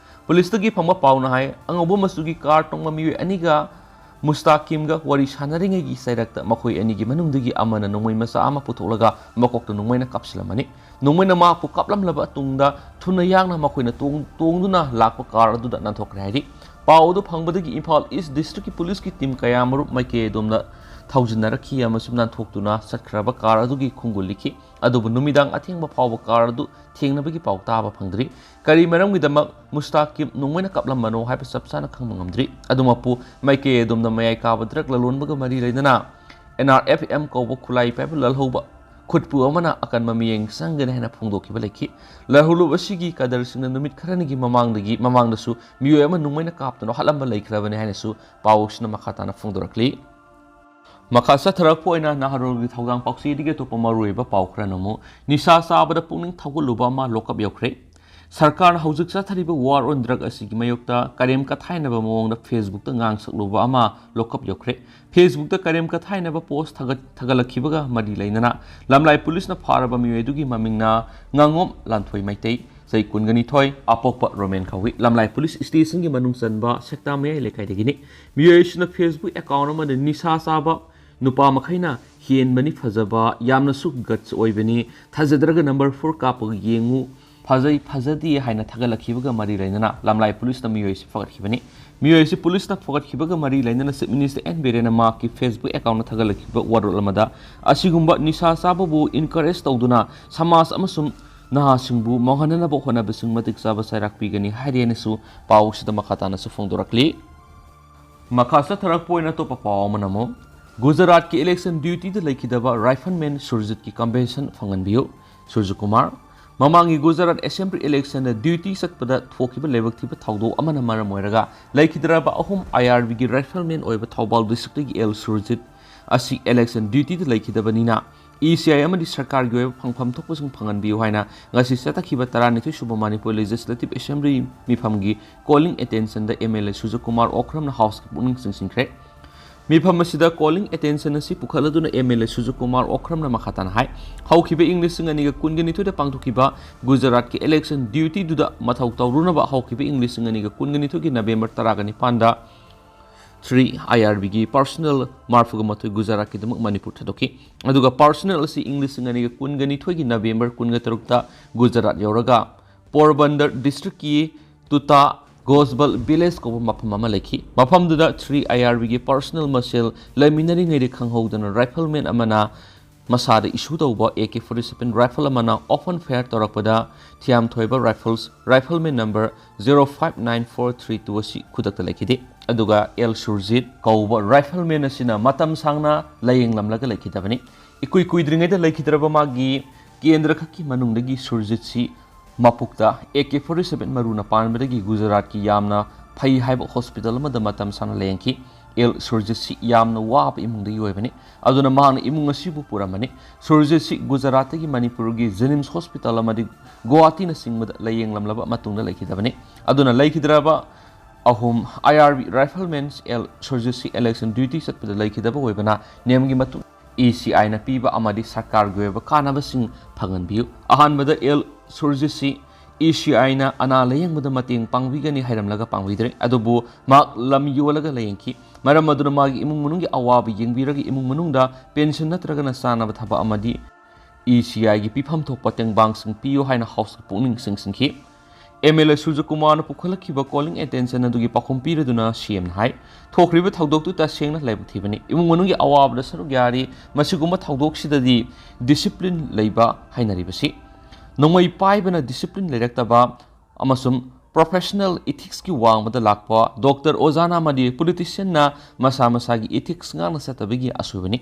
ꯄꯨꯂꯤꯁꯇꯒꯤ ꯐꯪꯕ ꯄꯥꯎꯅ ꯍꯥꯏ, ꯑꯉꯧꯕ ꯃꯆꯨꯒꯤ ꯀꯥꯔ ꯇꯣꯡꯕ ꯃꯤꯑꯣꯏ ꯑꯅꯤꯒ ꯃꯨꯁꯇꯥꯀꯤꯝꯒ ꯋꯥꯔꯤ ꯁꯥꯟꯅꯔꯤꯉꯩꯒꯤ ꯆꯩꯔꯛꯇ ꯃꯈꯣꯏ ꯑꯅꯤꯒꯤ ꯃꯅꯨꯡꯗꯒꯤ ꯑꯃꯅ ꯅꯣꯡꯃꯩ ꯃꯆꯥ ꯑꯃ ꯄꯨꯊꯣꯛꯂꯒ ꯃꯀꯣꯛꯇ ꯅꯣꯡꯃꯩꯅ ꯀꯥꯞꯁꯤꯜꯂꯝꯃꯅꯤ꯫ ꯅꯣꯡꯃꯩꯅ ꯃꯍꯥꯛꯄꯨ ꯀꯥꯞꯂꯝꯂꯕ ꯇꯨꯡꯗ ꯊꯨꯅ ꯌꯥꯡꯅ ꯃꯈꯣꯏꯅ ꯇꯣꯡ-, ꯇꯣꯡꯗꯨꯅ ꯂꯥꯛꯄ ꯀꯥꯔ ꯑꯗꯨꯗ ꯅꯥꯟꯊꯣꯛꯈ꯭ꯔꯦ ꯍꯥꯏꯔꯤ꯫ ꯄꯥꯎ ꯑꯗꯨ ꯐꯪꯕꯗꯒꯤ ꯏꯝꯐꯥꯜ East Districtꯀꯤ ꯄꯨꯂꯤꯁꯀꯤ ꯇꯤꯝ ꯀꯌꯥꯃꯔꯨꯝ ꯃꯥꯏꯀꯩ ꯑꯗꯣꯝꯗ ꯊꯧꯖꯤꯟꯅꯔꯛꯈꯤ ꯑꯃꯁꯨꯡ ꯅꯥꯟꯊꯣꯛꯇꯨꯅ ꯆꯠꯈ꯭ꯔꯕ ꯀꯥꯔ ꯑꯗꯨꯒꯤ ꯈꯣꯡꯒꯨꯜ ꯂꯤꯛꯈꯤ꯫ ꯑꯗꯨꯕꯨ ꯅꯨꯃꯤꯗꯥꯡ ꯑꯊꯦꯡꯕ ꯐꯥꯎꯕ ꯀꯥꯔ ꯑꯗꯨ ꯊꯦꯡꯅꯕꯒꯤ ꯄꯥꯎ ꯇꯥꯕ ꯐꯪꯗ꯭ꯔꯤ꯫ ꯀꯔꯤ ꯃꯔꯝꯒꯤꯗꯃꯛ ꯃꯨꯁꯇꯥꯀꯤꯝ ꯅꯣꯡꯃꯩꯅ ꯀꯥꯞꯂꯝꯕꯅꯣ ꯍꯥꯏꯕ ꯆꯞ ꯆꯥꯅ ꯈꯪꯕ ꯉꯝꯗ꯭ꯔꯤ꯫ ꯑꯗꯨꯃꯛꯄꯨ ꯃꯥꯏꯀꯩ ꯑꯗꯣꯝꯗ ꯃꯌꯥꯏ ꯀꯥꯕ ꯗ꯭ꯔꯒ ꯂꯂꯣꯟꯕꯒ ꯃꯔꯤ ꯂꯩꯅꯅ NRFM ꯀꯧꯕ ꯈꯨꯠꯂꯥꯏ ꯄꯥꯏꯕ ꯂꯥꯜꯍꯧꯕ ꯈꯨꯠꯄꯨ ꯑꯃꯅ ꯑꯀꯟꯕ ꯃꯤꯠꯌꯦꯡ ꯆꯪꯒꯅꯤ ꯍꯥꯏꯅ ꯐꯣꯡꯗꯣꯛꯈꯤꯕ ꯂꯩꯈꯤ꯫ ꯂꯥꯜꯍꯧꯂꯨꯞ ꯑꯁꯤꯒꯤ ꯀꯗꯔꯁꯤꯡꯅ ꯅꯨꯃꯤꯠ ꯈꯔꯅꯤꯒꯤ ꯃꯃꯥꯡꯗꯒꯤ, ꯃꯃꯥꯡꯗꯁꯨ ꯃꯤꯑꯣꯏ ꯑꯃ ꯅꯣꯡꯃꯩꯅ ꯀꯥꯞꯇꯨꯅ ꯍꯥꯠꯂꯝꯕ ꯂꯩꯈ꯭ꯔꯕꯅꯤ ꯍꯥꯏꯅꯁꯨ ꯄꯥꯎꯁꯤꯅ ꯃꯈꯥ ꯇꯥꯅ ꯐꯣꯡꯗꯣꯔꯛꯂꯤ꯫ ꯃꯈꯥ ꯆꯠꯊꯔꯛꯄ ꯑꯣꯏꯅ ꯅꯍꯥꯔꯣꯜꯒꯤ ꯊꯧꯗꯥꯡ ꯄꯥꯎꯆꯦꯗꯒꯤ ꯑꯇꯣꯞꯄ ꯃꯔꯨꯑꯣꯏꯕ ꯄꯥꯎ ꯈꯔꯅ ꯑꯃꯨꯛ, ꯅꯤꯁꯥ ꯆꯥꯕꯗ ꯄꯨꯛꯅꯤꯡ ꯊꯧꯒꯠꯂꯨꯕ ꯑꯃ ꯂꯣꯀꯞ ꯌꯧꯈ꯭ꯔꯦ꯫ ꯁꯔꯀꯥꯔꯅ ꯍꯧꯖꯤꯛ ꯆꯠꯊꯔꯤꯕ war on drug ꯑꯁꯤꯒꯤ ꯃꯥꯌꯣꯛꯇ ꯀꯔꯦꯝ ꯀꯊꯥꯏꯅꯕ ꯃꯑꯣꯡꯗ Facebookꯇ ꯉꯥꯡꯁꯛꯂꯨꯕ ꯑꯃ ꯂꯣꯀꯞ ꯌꯧꯈ꯭ꯔꯦ꯫ Facebookꯇ ꯀꯔꯦꯝ ꯀꯊꯥꯏꯅꯕ post ꯊꯥꯒꯠ-, ꯊꯥꯒꯠꯂꯛꯈꯤꯕꯒ ꯃꯔꯤ ꯂꯩꯅꯅ ꯂꯝꯂꯥꯏ ꯄꯨꯂꯤꯁꯅ ꯐꯥꯔꯕ ꯃꯤꯑꯣꯏ ꯑꯗꯨꯒꯤ ꯃꯃꯤꯡꯅ ꯉꯥꯉꯣꯝ ꯂꯥꯟꯊꯣꯏ ꯃꯩꯇꯩ, ꯆꯍꯤ ꯀꯨꯟꯒꯅꯤꯊꯣꯏ, ꯑꯄꯣꯛꯄ ꯔꯣꯃꯦꯟ ꯀꯧꯏ꯫ ꯂꯝꯂꯥꯏ ꯄꯨꯂꯤꯁ stationꯒꯤ ꯃꯅꯨꯡ ꯆꯟꯕ ꯁꯦꯛꯇꯥ ꯃꯌꯥꯏ ꯂꯩꯀꯥꯏꯗꯒꯤꯅꯤ꯫ ꯃꯤꯑꯣꯏ ꯑꯁꯤꯅ Facebook account ꯑꯃꯗ ꯅꯤꯁꯥ ꯆꯥꯕ ꯅꯨꯄꯥ ꯃꯈꯩꯅ ꯍꯦꯟꯕꯅꯤ ꯐꯖꯕ, ꯌꯥꯝꯅꯁꯨ guts ꯑꯣꯏꯕꯅꯤ, ꯊꯥꯖꯗ꯭ꯔꯒ number four ꯀꯥꯞꯄꯒ ꯌꯦꯡꯉꯨ, ꯐꯖꯩ ꯐꯖꯗꯦ ꯍꯥꯏꯅ ꯊꯥꯒꯠꯂꯛꯈꯤꯕꯒ ꯃꯔꯤ ꯂꯩꯅꯅ ꯂꯝꯂꯥꯏ ꯄꯨꯂꯤꯁꯅ ꯃꯤꯑꯣꯏ ꯑꯁꯤ ꯐꯒꯠꯈꯤꯕꯅꯤ꯫ ꯃꯤꯑꯣꯏ ꯑꯁꯤ ꯄꯨꯂꯤꯁꯅ ꯐꯒꯠꯈꯤꯕꯒ ꯃꯔꯤ ꯂꯩꯅꯅ Chief Minister ꯑꯦꯟ ꯕꯤꯔꯦꯟꯅ ꯃꯍꯥꯛꯀꯤ Facebook accountꯇ ꯊꯥꯒꯠꯂꯛꯈꯤꯕ ꯋꯥꯔꯣꯜ ꯑꯃꯗ, "ꯑꯁꯤꯒꯨꯝꯕ ꯅꯤꯁꯥ ꯆꯥꯕꯕꯨ encourage ꯇꯧꯗꯨꯅ ꯁꯃꯥꯖ ꯑꯃꯁꯨꯡ ꯅꯍꯥꯁꯤꯡꯕꯨ ꯃꯥꯡꯍꯟꯅꯅꯕ ꯍꯣꯠꯅꯕꯁꯤꯡ ꯃꯇꯤꯛ ꯆꯥꯕ ꯆꯩꯔꯥꯛ ꯄꯤꯒꯅꯤ" ꯍꯥꯏꯔꯤ ꯍꯥꯏꯅꯁꯨ ꯄꯥꯎ ꯑꯁꯤꯗ ꯃꯈꯥ ꯇꯥꯅꯁꯨ ꯐꯣꯡꯗꯣꯔꯛꯂꯤ꯫ ꯃꯈꯥ ꯆꯠꯊꯔꯛꯄ ꯑꯣꯏꯅ ꯑꯇꯣꯞꯄ ꯄꯥꯎ ꯑꯃꯅ ꯑꯃꯨꯛ, ꯒꯨꯖꯔꯥꯠꯀꯤ election dutyꯗ ꯂꯩꯈꯤꯗꯕ rifleman ꯁꯨꯔꯖꯤꯠꯀꯤ compensation ꯐꯪꯍꯟꯕꯤꯌꯨ, ꯁꯨꯔꯖꯤꯠ ꯀꯨꯃꯥꯔ꯫ ꯃꯃꯥꯡꯒꯤ ꯒꯨꯖꯔꯥꯠ assembly electionꯗ duty ꯆꯠꯄꯗ ꯊꯣꯛꯈꯤꯕ ꯂꯥꯏꯕꯛ ꯊꯤꯕ ꯊꯧꯗꯣꯛ ꯑꯃꯅ ꯃꯔꯝ ꯑꯣꯏꯔꯒ ꯂꯩꯈꯤꯗ꯭ꯔꯕ ꯑꯍꯨꯝ IRBꯒꯤ rifleman ꯑꯣꯏꯕ ꯊꯧꯕꯥꯜ districtꯀꯤ ꯑꯦꯜ ꯁꯨꯔꯖꯤꯠ ꯑꯁꯤ election dutyꯗ ꯂꯩꯈꯤꯗꯕꯅꯤꯅ ECI ꯑꯃꯗꯤ ꯁꯔꯀꯥꯔꯒꯤ ꯑꯣꯏꯕ ꯐꯪꯐꯝ ꯊꯣꯛꯄꯁꯤꯡ ꯐꯪꯍꯟꯕꯤꯌꯨ ꯍꯥꯏꯅ ꯉꯁꯤ ꯆꯠꯊꯈꯤꯕ ꯇꯔꯥꯅꯤꯊꯣꯏ ꯁꯨꯕ Manipur Legislative Assembly ꯃꯤꯐꯝꯒꯤ calling attentionꯗ MLA Surjit Kumar ꯑꯣꯀ꯭ꯔꯝꯅ Houseꯀꯤ ꯄꯨꯛꯅꯤꯡ ꯆꯤꯡꯁꯤꯟꯈ꯭ꯔꯦ꯫ ꯃꯤꯐꯝ ꯑꯁꯤꯗ calling attention ꯑꯁꯤ ꯄꯨꯈꯠꯂꯗꯨꯅ MLA ꯁꯨꯔꯖꯤꯠ ꯀꯨꯃꯥꯔ ꯑꯣꯀ꯭ꯔꯝꯅ ꯃꯈꯥ ꯇꯥꯅ ꯍꯥꯏ, ꯍꯧꯈꯤꯕ ꯏꯪ ꯂꯤꯁꯤꯡ ꯑꯅꯤꯒ ꯀꯨꯟꯒ ꯅꯤꯊꯣꯏꯗ ꯄꯥꯡꯊꯣꯛꯈꯤꯕ ꯒꯨꯖꯔꯥꯠꯀꯤ election dutyꯗꯨꯗ ꯃꯊꯧ ꯇꯧꯔꯨꯅꯕ ꯍꯧꯈꯤꯕ ꯏꯪ ꯂꯤꯁꯤꯡ ꯑꯅꯤꯒ ꯀꯨꯟꯒ ꯅꯤꯊꯣꯏꯒꯤ November ꯇꯔꯥꯒ ꯅꯤꯄꯥꯟꯗ three IRBꯒꯤ personnel ꯃꯔꯤꯐꯨꯒ ꯃꯥꯊꯣꯏ ꯒꯨꯖꯔꯥꯠꯀꯤꯗꯃꯛ ꯃꯅꯤꯄꯨꯔ ꯊꯥꯗꯣꯛꯈꯤ꯫ ꯑꯗꯨꯒ personnel ꯑꯁꯤ ꯏꯪ ꯂꯤꯁꯤꯡ ꯑꯅꯤꯒ ꯀꯨꯟꯒ ꯅꯤꯊꯣꯏꯒꯤ November ꯀꯨꯟꯒ ꯇꯔꯨꯛꯇ ꯒꯨꯖꯔꯥꯠ ꯌꯧꯔꯒ ꯄꯣꯔꯕꯟꯗꯔ districtꯀꯤ ꯇꯨꯇꯥ ꯒꯣꯁꯕꯜ village ꯀꯧꯕ ꯃꯐꯝ ꯑꯃ ꯂꯩꯈꯤ꯫ ꯃꯐꯝꯗꯨꯗ three IRBꯒꯤ personnel ꯃꯁꯦꯜ ꯂꯩꯃꯤꯟꯅꯔꯤꯉꯩꯗ ꯈꯪꯍꯧꯗꯅ rifleman ꯑꯃꯅ ꯃꯁꯥꯗ issue ꯇꯧꯕ AK forty seven rifle ꯑꯃꯅ open fire ꯇꯧꯔꯛꯄꯗ ꯊꯤꯌꯥꯝꯊꯣꯏꯕ rifles, rifleman number zero five nine four three two ꯑꯁꯤ ꯈꯨꯗꯛꯇ ꯂꯩꯈꯤꯗꯦ꯫ ꯑꯗꯨꯒ ꯑꯦꯜ ꯁꯨꯔꯖꯤꯠ ꯀꯧꯕ rifleman ꯑꯁꯤꯅ ꯃꯇꯝ ꯁꯥꯡꯅ ꯂꯥꯌꯦꯡꯂꯝꯂꯒ ꯂꯩꯈꯤꯗꯕꯅꯤ꯫ ꯏꯀꯨꯏ ꯀꯨꯏꯗ꯭ꯔꯤꯉꯩꯗ ꯂꯩꯈꯤꯗ꯭ꯔꯕ ꯃꯥꯒꯤ ꯀꯦꯟꯗ꯭ꯔ ꯈꯛꯀꯤ ꯃꯅꯨꯡꯗꯒꯤ ꯁꯨꯔꯖꯤꯠꯁꯤ ꯃꯄꯨꯛꯇ AK forty seven ꯃꯔꯨꯅ ꯄꯥꯟꯕꯗꯒꯤ ꯒꯨꯖꯔꯥꯠꯀꯤ ꯌꯥꯝꯅ ꯐꯩ ꯍꯥꯏꯕ hospital ꯑꯃꯗ ꯃꯇꯝ ꯁꯥꯡꯅ ꯂꯥꯌꯦꯡꯈꯤ꯫ ꯑꯦꯜ ꯁꯨꯔꯖꯤꯠꯁꯤ ꯌꯥꯝꯅ ꯋꯥꯕ ꯏꯃꯨꯡꯗꯒꯤ ꯑꯣꯏꯕꯅꯤ꯫ ꯑꯗꯨꯅ ꯃꯍꯥꯛꯅ ꯏꯃꯨꯡ ꯑꯁꯤꯕꯨ ꯄꯨꯔꯝꯕꯅꯤ꯫ ꯁꯨꯔꯖꯤꯠꯁꯤ ꯒꯨꯖꯔꯥꯠꯇꯒꯤ ꯃꯅꯤꯄꯨꯔꯒꯤ JNIMS hospital ꯑꯃꯗꯤ ꯒꯨꯋꯥꯍꯥꯇꯤꯅꯆꯤꯡꯕꯗ ꯂꯥꯌꯦꯡꯂꯝꯂꯕ ꯃꯇꯨꯡꯗ ꯂꯩꯈꯤꯗꯕꯅꯤ꯫ ꯑꯗꯨꯅ ꯂꯩꯈꯤꯗ꯭ꯔꯕ ꯑꯍꯨꯝ IRB rifleman ꯑꯦꯜ ꯁꯨꯔꯖꯤꯠꯁꯤ election duty ꯆꯠꯄꯗ ꯂꯩꯈꯤꯗꯕ ꯑꯣꯏꯕꯅ ꯅꯤꯌꯝꯒꯤ ꯃꯇꯨꯡ ECIꯅ ꯄꯤꯕ ꯑꯃꯗꯤ ꯁꯔꯀꯥꯔꯒꯤ ꯑꯣꯏꯕ ꯀꯥꯟꯅꯕꯁꯤꯡ ꯐꯪꯍꯟꯕꯤꯌꯨ꯫ ꯑꯍꯥꯟꯕꯗ ꯑꯦꯜ ꯁꯨꯔꯖꯤꯠꯁꯤ ECIꯅ ꯑꯅꯥ ꯂꯥꯌꯦꯡꯕꯗ ꯃꯇꯦꯡ ꯄꯥꯡꯕꯤꯒꯅꯤ ꯍꯥꯏꯔꯝꯂꯒ ꯄꯥꯡꯕꯤꯗ꯭ꯔꯦ꯫ ꯑꯗꯨꯕꯨ ꯃꯍꯥꯛ ꯂꯝ ꯌꯣꯜꯂꯒ ꯂꯥꯌꯦꯡꯈꯤ꯫ ꯃꯔꯝ ꯑꯗꯨꯅ ꯃꯥꯒꯤ ꯏꯃꯨꯡ ꯃꯅꯨꯡꯒꯤ ꯑꯋꯥꯕ ꯌꯦꯡꯕꯤꯔꯒ ꯏꯃꯨꯡ ꯃꯅꯨꯡꯗ pension ꯅꯠꯇ꯭ꯔꯒꯅ ꯆꯥꯅꯕ ꯊꯕꯛ ꯑꯃꯗꯤ ꯏ ꯁꯤ ꯑꯥꯏꯒꯤ ꯄꯤꯐꯝ ꯊꯣꯛꯄ ꯇꯦꯡꯕꯥꯡꯁꯤꯡ ꯄꯤꯌꯨ ꯍꯥꯏꯅ ꯍꯥꯎꯁꯇ ꯄꯨꯛꯅꯤꯡ ꯆꯤꯡꯁꯤꯟꯈꯤ꯫ ꯑꯦꯝ ꯑꯦꯜ ꯑꯦ ꯁꯨꯔꯖꯀꯨꯃꯥꯔꯅ ꯄꯨꯈꯠꯂꯛꯈꯤꯕ calling attention ꯑꯗꯨꯒꯤ ꯄꯥꯎꯈꯨꯝ ꯄꯤꯔꯗꯨꯅ ꯁꯤ ꯑꯦꯝꯅ ꯍꯥꯏ, ꯊꯣꯛꯈ꯭ꯔꯤꯕ ꯊꯧꯗꯣꯛꯇꯨ ꯇꯁꯦꯡꯅ ꯂꯥꯏꯕꯛ ꯊꯤꯕꯅꯤ꯫ ꯏꯃꯨꯡ ꯃꯅꯨꯡꯒꯤ ꯑꯋꯥꯕꯗ ꯁꯔꯨꯛ ꯌꯥꯔꯤ꯫ ꯃꯁꯤꯒꯨꯝꯕ ꯊꯧꯗꯣꯛꯁꯤꯗꯗꯤ discipline ꯂꯩꯕ ꯍꯥꯏꯅꯔꯤꯕꯁꯤ ꯅꯣꯡꯃꯩ ꯄꯥꯏꯕꯅ discipline ꯂꯩꯔꯛꯇꯕ ꯑꯃꯁꯨꯡ professional ethicsꯀꯤ ꯋꯥꯡꯃꯗ ꯂꯥꯛꯄ doctor, ꯑꯣꯖꯥꯅ ꯑꯃꯗꯤ politicianꯅ ꯃꯁꯥ ꯃꯁꯥꯒꯤ ethics ꯉꯥꯛꯅ ꯆꯠꯇꯕꯒꯤ ꯑꯁꯣꯏꯕꯅꯤ꯫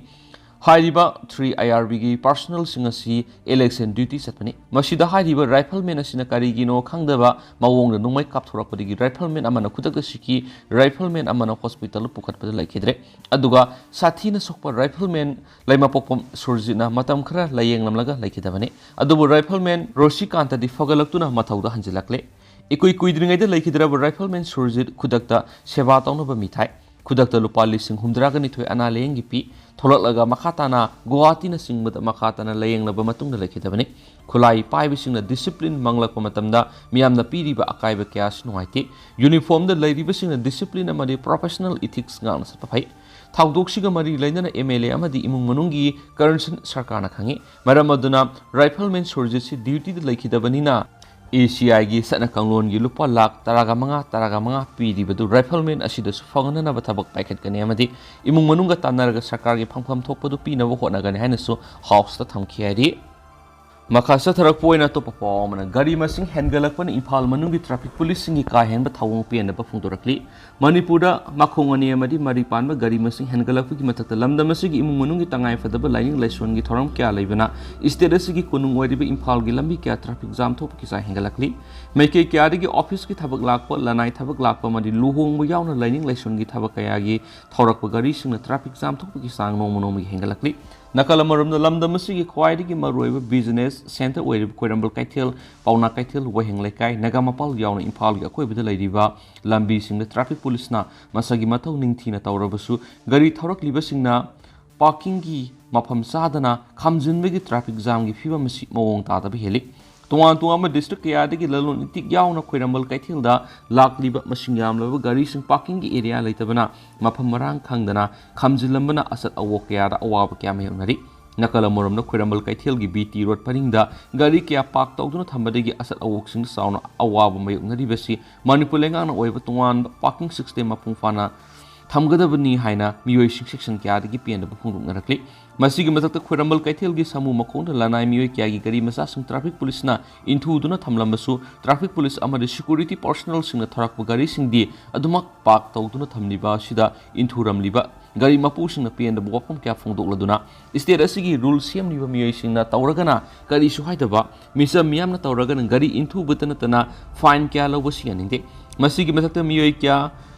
ꯍꯥꯏꯔꯤꯕ three I R Bꯒꯤ personnelꯁꯤꯡ ꯑꯁꯤ election duty ꯆꯠꯄꯅꯤ꯫ ꯃꯁꯤꯗ ꯍꯥꯏꯔꯤꯕ rifleman ꯑꯁꯤꯅ ꯀꯔꯤꯒꯤꯅꯣ ꯈꯪꯗꯕ ꯃꯑꯣꯡꯗ ꯅꯣꯡꯃꯩ ꯀꯥꯞꯊꯣꯔꯛꯄꯗꯒꯤ rifleman ꯑꯃꯅ ꯈꯨꯗꯛꯇ ꯁꯤꯈꯤ, rifleman ꯑꯃꯅ hospitalꯗ ꯄꯨꯈꯠꯄꯗ ꯂꯩꯈꯤꯗ꯭ꯔꯦ꯫ ꯑꯗꯨꯒ ꯁꯥꯊꯤꯅ ꯁꯣꯛꯄ rifleman ꯂꯩꯃꯄꯣꯛꯄꯝ ꯁꯨꯔꯖꯤꯠꯅ ꯃꯇꯝ ꯈꯔ ꯂꯥꯌꯦꯡꯂꯝꯂꯒ ꯂꯩꯈꯤꯗꯕꯅꯤ꯫ ꯑꯗꯨꯕꯨ rifleman ꯔꯣꯁꯤꯀꯥꯟꯇꯗꯤ ꯐꯒꯠꯂꯛꯇꯨꯅ ꯃꯊꯧꯗ ꯍꯟꯖꯤꯜꯂꯛꯂꯦ꯫ ꯏꯀꯨꯏ ꯀꯨꯏꯗ꯭ꯔꯤꯉꯩꯗ ꯂꯩꯈꯤꯗ꯭ꯔꯕ rifleman ꯁꯨꯔꯖꯤꯠ ꯈꯨꯗꯛꯇ ꯁꯦꯕꯥ ꯇꯧꯅꯕ ꯃꯤ ꯊꯥꯏ꯫ ꯈꯨꯗꯛꯇ ꯂꯨꯄꯥ ꯂꯤꯁꯤꯡ ꯍꯨꯝꯗ꯭ꯔꯥꯒ ꯅꯤꯊꯣꯏ ꯑꯅꯥ ꯂꯥꯌꯦꯡꯒꯤ ꯄꯤ꯫ ꯊꯣꯛꯂꯛꯂꯒ ꯃꯈꯥ ꯇꯥꯅ ꯒꯨꯋꯥꯍꯥꯇꯤꯅꯆꯤꯡꯕꯗ ꯃꯈꯥ ꯇꯥꯅ ꯂꯥꯌꯦꯡꯂꯕ ꯃꯇꯨꯡꯗ ꯂꯩꯈꯤꯗꯕꯅꯤ꯫ ꯈꯨꯠꯂꯥꯏ ꯄꯥꯏꯕꯁꯤꯡꯅ discipline ꯃꯥꯡꯂꯛꯄ ꯃꯇꯝꯗ ꯃꯤꯌꯥꯝꯅ ꯄꯤꯔꯤꯕ ꯑꯀꯥꯏꯕ ꯀꯌꯥ ꯑꯁꯤ ꯅꯨꯡꯉꯥꯏꯇꯦ꯫ Uniformꯗ ꯂꯩꯔꯤꯕꯁꯤꯡꯅ discipline ꯑꯃꯗꯤ professional ethics ꯉꯥꯛꯅ ꯆꯠꯄ ꯐꯩ꯫ ꯊꯧꯗꯣꯛꯁꯤꯒ ꯃꯔꯤ ꯂꯩꯅꯅ M L A ꯑꯃꯗꯤ ꯏꯃꯨꯡ ꯃꯅꯨꯡꯒꯤ concern ꯁꯔꯀꯥꯔꯅ ꯈꯪꯏ꯫ ꯃꯔꯝ ꯑꯗꯨꯅ rifleman ꯁꯨꯔꯖꯤꯠꯁꯤ dutyꯗ ꯂꯩꯈꯤꯗꯕꯅꯤꯅ E C Iꯒꯤ ꯆꯠꯅ ꯀꯥꯡꯂꯣꯟꯒꯤ ꯂꯨꯄꯥ ꯂꯥꯈ ꯇꯔꯥꯒ ꯃꯉꯥ, ꯇꯔꯥꯒ ꯃꯉꯥ ꯄꯤꯔꯤꯕꯗꯨ rifleman ꯑꯁꯤꯗꯁꯨ ꯐꯪꯅꯅꯕ ꯊꯕꯛ ꯄꯥꯏꯈꯠꯀꯅꯤ ꯑꯃꯗꯤ ꯏꯃꯨꯡ ꯃꯅꯨꯡꯒ ꯇꯥꯟꯅꯔꯒ ꯁꯔꯀꯥꯔꯒꯤ ꯐꯪꯐꯝ ꯊꯣꯛꯄꯗꯨ ꯄꯤꯅꯕ ꯍꯣꯠꯅꯒꯅꯤ ꯍꯥꯏꯅꯁꯨ ꯍꯥꯎꯁꯇ ꯊꯝꯈꯤ ꯍꯥꯏꯔꯤ꯫ ꯃꯈꯥ ꯆꯠꯊꯔꯛꯄ ꯑꯣꯏꯅ ꯑꯇꯣꯞꯄ ꯄꯥꯎ ꯑꯃꯅ, ꯒꯥꯔꯤ ꯃꯁꯤꯡ ꯍꯦꯟꯒꯠꯂꯛꯄꯅ ꯏꯝꯐꯥꯜ ꯃꯅꯨꯡꯒꯤ traffic policeꯁꯤꯡꯒꯤ ꯀꯥ ꯍꯦꯟꯕ ꯊꯧꯑꯣꯡ ꯄꯦꯟꯗꯕ ꯐꯣꯡꯗꯣꯔꯛꯂꯤ꯫ ꯃꯅꯤꯄꯨꯔꯗ ꯃꯈꯣꯡ ꯑꯅꯤ ꯑꯃꯗꯤ ꯃꯔꯤ ꯄꯥꯟꯕ ꯒꯥꯔꯤ ꯃꯁꯤꯡ ꯍꯦꯟꯒꯠꯂꯛꯄꯒꯤ ꯃꯊꯛꯇ ꯂꯝꯗꯝ ꯑꯁꯤꯒꯤ ꯏꯃꯨꯡ ꯃꯅꯨꯡꯒꯤ ꯇꯉꯥꯏ ꯐꯗꯕ ꯂꯥꯏꯅꯤꯡ ꯂꯥꯏꯁꯣꯟꯒꯤ ꯊꯧꯔꯝ ꯀꯌꯥ ꯂꯩꯕꯅ state ꯑꯁꯤꯒꯤ ꯀꯣꯅꯨꯡ ꯑꯣꯏꯔꯤꯕ ꯏꯝꯐꯥꯜꯒꯤ ꯂꯝꯕꯤ ꯀꯌꯥ traffic jam ꯊꯣꯛꯄꯒꯤ ꯆꯥꯡ ꯍꯦꯟꯒꯠꯂꯛꯂꯤ꯫ ꯃꯥꯏꯀꯩ ꯀꯌꯥꯗꯒꯤ officeꯀꯤ ꯊꯕꯛ ꯂꯥꯛꯄ, ꯂꯅꯥꯏ ꯊꯕꯛ ꯂꯥꯛꯄ ꯑꯃꯗꯤ ꯂꯨꯍꯣꯡꯕ ꯌꯥꯎꯅ ꯂꯥꯏꯅꯤꯡ ꯂꯥꯏꯁꯣꯟꯒꯤ ꯊꯕꯛ ꯀꯌꯥꯒꯤ ꯊꯧꯔꯛꯄ ꯒꯥꯔꯤꯁꯤꯡꯅ traffic jam ꯊꯣꯛꯄꯒꯤ ꯆꯥꯡ ꯅꯣꯡꯃ ꯅꯣꯡꯃꯒꯤ ꯍꯦꯟꯒꯠꯂꯛꯂꯤ꯫ ꯅꯥꯀꯜ ꯑꯃꯔꯣꯝꯗ ꯂꯝꯗꯝ ꯑꯁꯤꯒꯤ ꯈ꯭ꯋꯥꯏꯗꯒꯤ ꯃꯔꯨꯑꯣꯏꯕ business centre ꯑꯣꯏꯔꯤꯕ ꯈ꯭ꯋꯥꯏꯔꯝꯕꯟ ꯀꯩꯊꯦꯜ, ꯄꯥꯎꯅꯥ ꯀꯩꯊꯦꯜ, ꯋꯥꯍꯦꯡ ꯂꯩꯀꯥꯏ, ꯅꯥꯒꯥꯃꯄꯥꯜ ꯌꯥꯎꯅ ꯏꯝꯐꯥꯜꯒꯤ ꯑꯀꯣꯏꯕꯗ ꯂꯩꯔꯤꯕ ꯂꯝꯕꯤꯁꯤꯡꯗ traffic policeꯅ ꯃꯁꯥꯒꯤ ꯃꯊꯧ ꯅꯤꯡꯊꯤꯅ ꯇꯧꯔꯕꯁꯨ ꯒꯥꯔꯤ ꯊꯧꯔꯛꯂꯤꯕꯁꯤꯡꯅ parkingꯒꯤ ꯃꯐꯝ ꯆꯥꯗꯅ ꯈꯥꯝꯖꯤꯟꯕꯒꯤ traffic jamꯒꯤ ꯐꯤꯕꯝ ꯑꯁꯤ ꯃꯑꯣꯡ ꯇꯥꯗꯕ ꯍꯦꯜꯂꯤ꯫ ꯇꯣꯉꯥꯟ ꯇꯣꯉꯥꯟꯕ district ꯀꯌꯥꯗꯒꯤ ꯂꯂꯣꯟ ꯏꯇꯤꯛ ꯌꯥꯎꯅ ꯈ꯭ꯋꯥꯏꯔꯝꯕꯟ ꯀꯩꯊꯦꯜꯗ ꯂꯥꯛꯂꯤꯕ ꯃꯁꯤꯡ ꯌꯥꯝꯂꯕ ꯒꯥꯔꯤꯁꯤꯡ parkingꯒꯤ area ꯂꯩꯇꯕꯅ ꯃꯐꯝ ꯃꯔꯥꯡ ꯈꯪꯗꯅ ꯈꯥꯝꯖꯤꯜꯂꯝꯕꯅ ꯑꯆꯠ ꯑꯋꯣꯛ ꯀꯌꯥꯗ ꯑꯋꯥꯕ ꯀꯌꯥ ꯃꯥꯌꯣꯛꯅꯔꯤ꯫ ꯅꯥꯀꯜ ꯑꯃꯔꯣꯝꯗ ꯈ꯭ꯋꯥꯏꯔꯝꯕꯟ ꯀꯩꯊꯦꯜꯒꯤ ꯕꯤ ꯇꯤ ꯔꯣꯗ ꯄꯔꯤꯡꯗ ꯒꯥꯔꯤ ꯀꯌꯥ ꯄꯥꯔꯛ ꯇꯧꯗꯨꯅ ꯊꯝꯕꯗꯒꯤ ꯑꯁꯠ ꯑꯋꯣꯛꯁꯤꯡꯗ ꯆꯥꯎꯅ ꯑꯋꯥꯕ ꯃꯥꯌꯣꯛꯅꯔꯤꯕꯁꯤ ꯃꯅꯤꯄꯨꯔ ꯂꯩꯉꯥꯛꯅ ꯑꯣꯏꯕ ꯇꯣꯉꯥꯟꯕ ꯄꯥꯔꯀꯤꯡ ꯁꯤꯁꯇꯦꯝ ꯃꯄꯨꯡ ꯐꯥꯅ ꯊꯝꯒꯗꯕꯅꯤ ꯍꯥꯏꯅ ꯃꯤꯑꯣꯏꯁꯤꯡ ꯁꯦꯛꯁꯟ ꯀꯌꯥꯗꯒꯤ ꯄꯦꯟꯗꯕ ꯐꯣꯡꯗꯣꯛꯅꯔꯛꯂꯤ꯫ ꯃꯁꯤꯒꯤ ꯃꯊꯛꯇ ꯈ꯭ꯋꯥꯏꯔꯝꯕꯟ ꯀꯩꯊꯦꯜꯒꯤ ꯁꯥꯃꯨ ꯃꯈꯣꯡꯗ ꯂꯅꯥꯏ ꯃꯤꯑꯣꯏ ꯀꯌꯥꯒꯤ ꯒꯥꯔꯤ ꯃꯆꯥꯁꯤꯡ ꯇ꯭ꯔꯥꯐꯤꯛ ꯄꯨꯂꯤꯁꯅ ꯏꯟꯊꯨꯗꯨꯅ ꯊꯝꯂꯝꯕꯁꯨ ꯇ꯭ꯔꯥꯐꯤꯛ ꯄꯨꯂꯤꯁ ꯑꯃꯗꯤ ꯁꯦꯀ꯭ꯌꯨꯔꯤꯇꯤ ꯄꯥꯔꯁꯣꯅꯦꯜꯁꯤꯡꯅ ꯊꯣꯔꯛꯄ ꯒꯥꯔꯤꯁꯤꯡꯗꯤ ꯑꯗꯨꯃꯛ ꯄꯥꯔꯛ ꯇꯧꯗꯨꯅ ꯊꯝꯂꯤꯕ ꯑꯁꯤꯗ ꯏꯟꯊꯨꯔꯝꯂꯤꯕ ꯒꯥꯔꯤ ꯃꯄꯨꯁꯤꯡꯅ ꯄꯦꯟꯗꯕ ꯋꯥꯐꯝ ꯀꯌꯥ ꯐꯣꯡꯗꯣꯛꯂꯗꯨꯅ ꯏꯁꯇꯦꯠ ꯑꯁꯤꯒꯤ ꯔꯨꯜ ꯁꯦꯝꯂꯤꯕ ꯃꯤꯑꯣꯏꯁꯤꯡꯅ ꯇꯧꯔꯒꯅ ꯀꯔꯤꯁꯨ ꯍꯥꯏꯗꯕ, ꯃꯤꯆꯝ ꯃꯤꯌꯥꯝꯅ ꯇꯧꯔꯒꯅ ꯒꯥꯔꯤ ꯏꯟꯊꯨꯕꯇ ꯅꯠꯇꯅ ꯐꯥꯏꯟ ꯀꯌꯥ ꯂꯧꯕꯁꯨ ꯌꯥꯅꯤꯡꯗꯦ꯫ ꯃꯁꯤꯒꯤ ꯃꯊꯛꯇ ꯃꯤꯑꯣꯏ ꯀꯌꯥ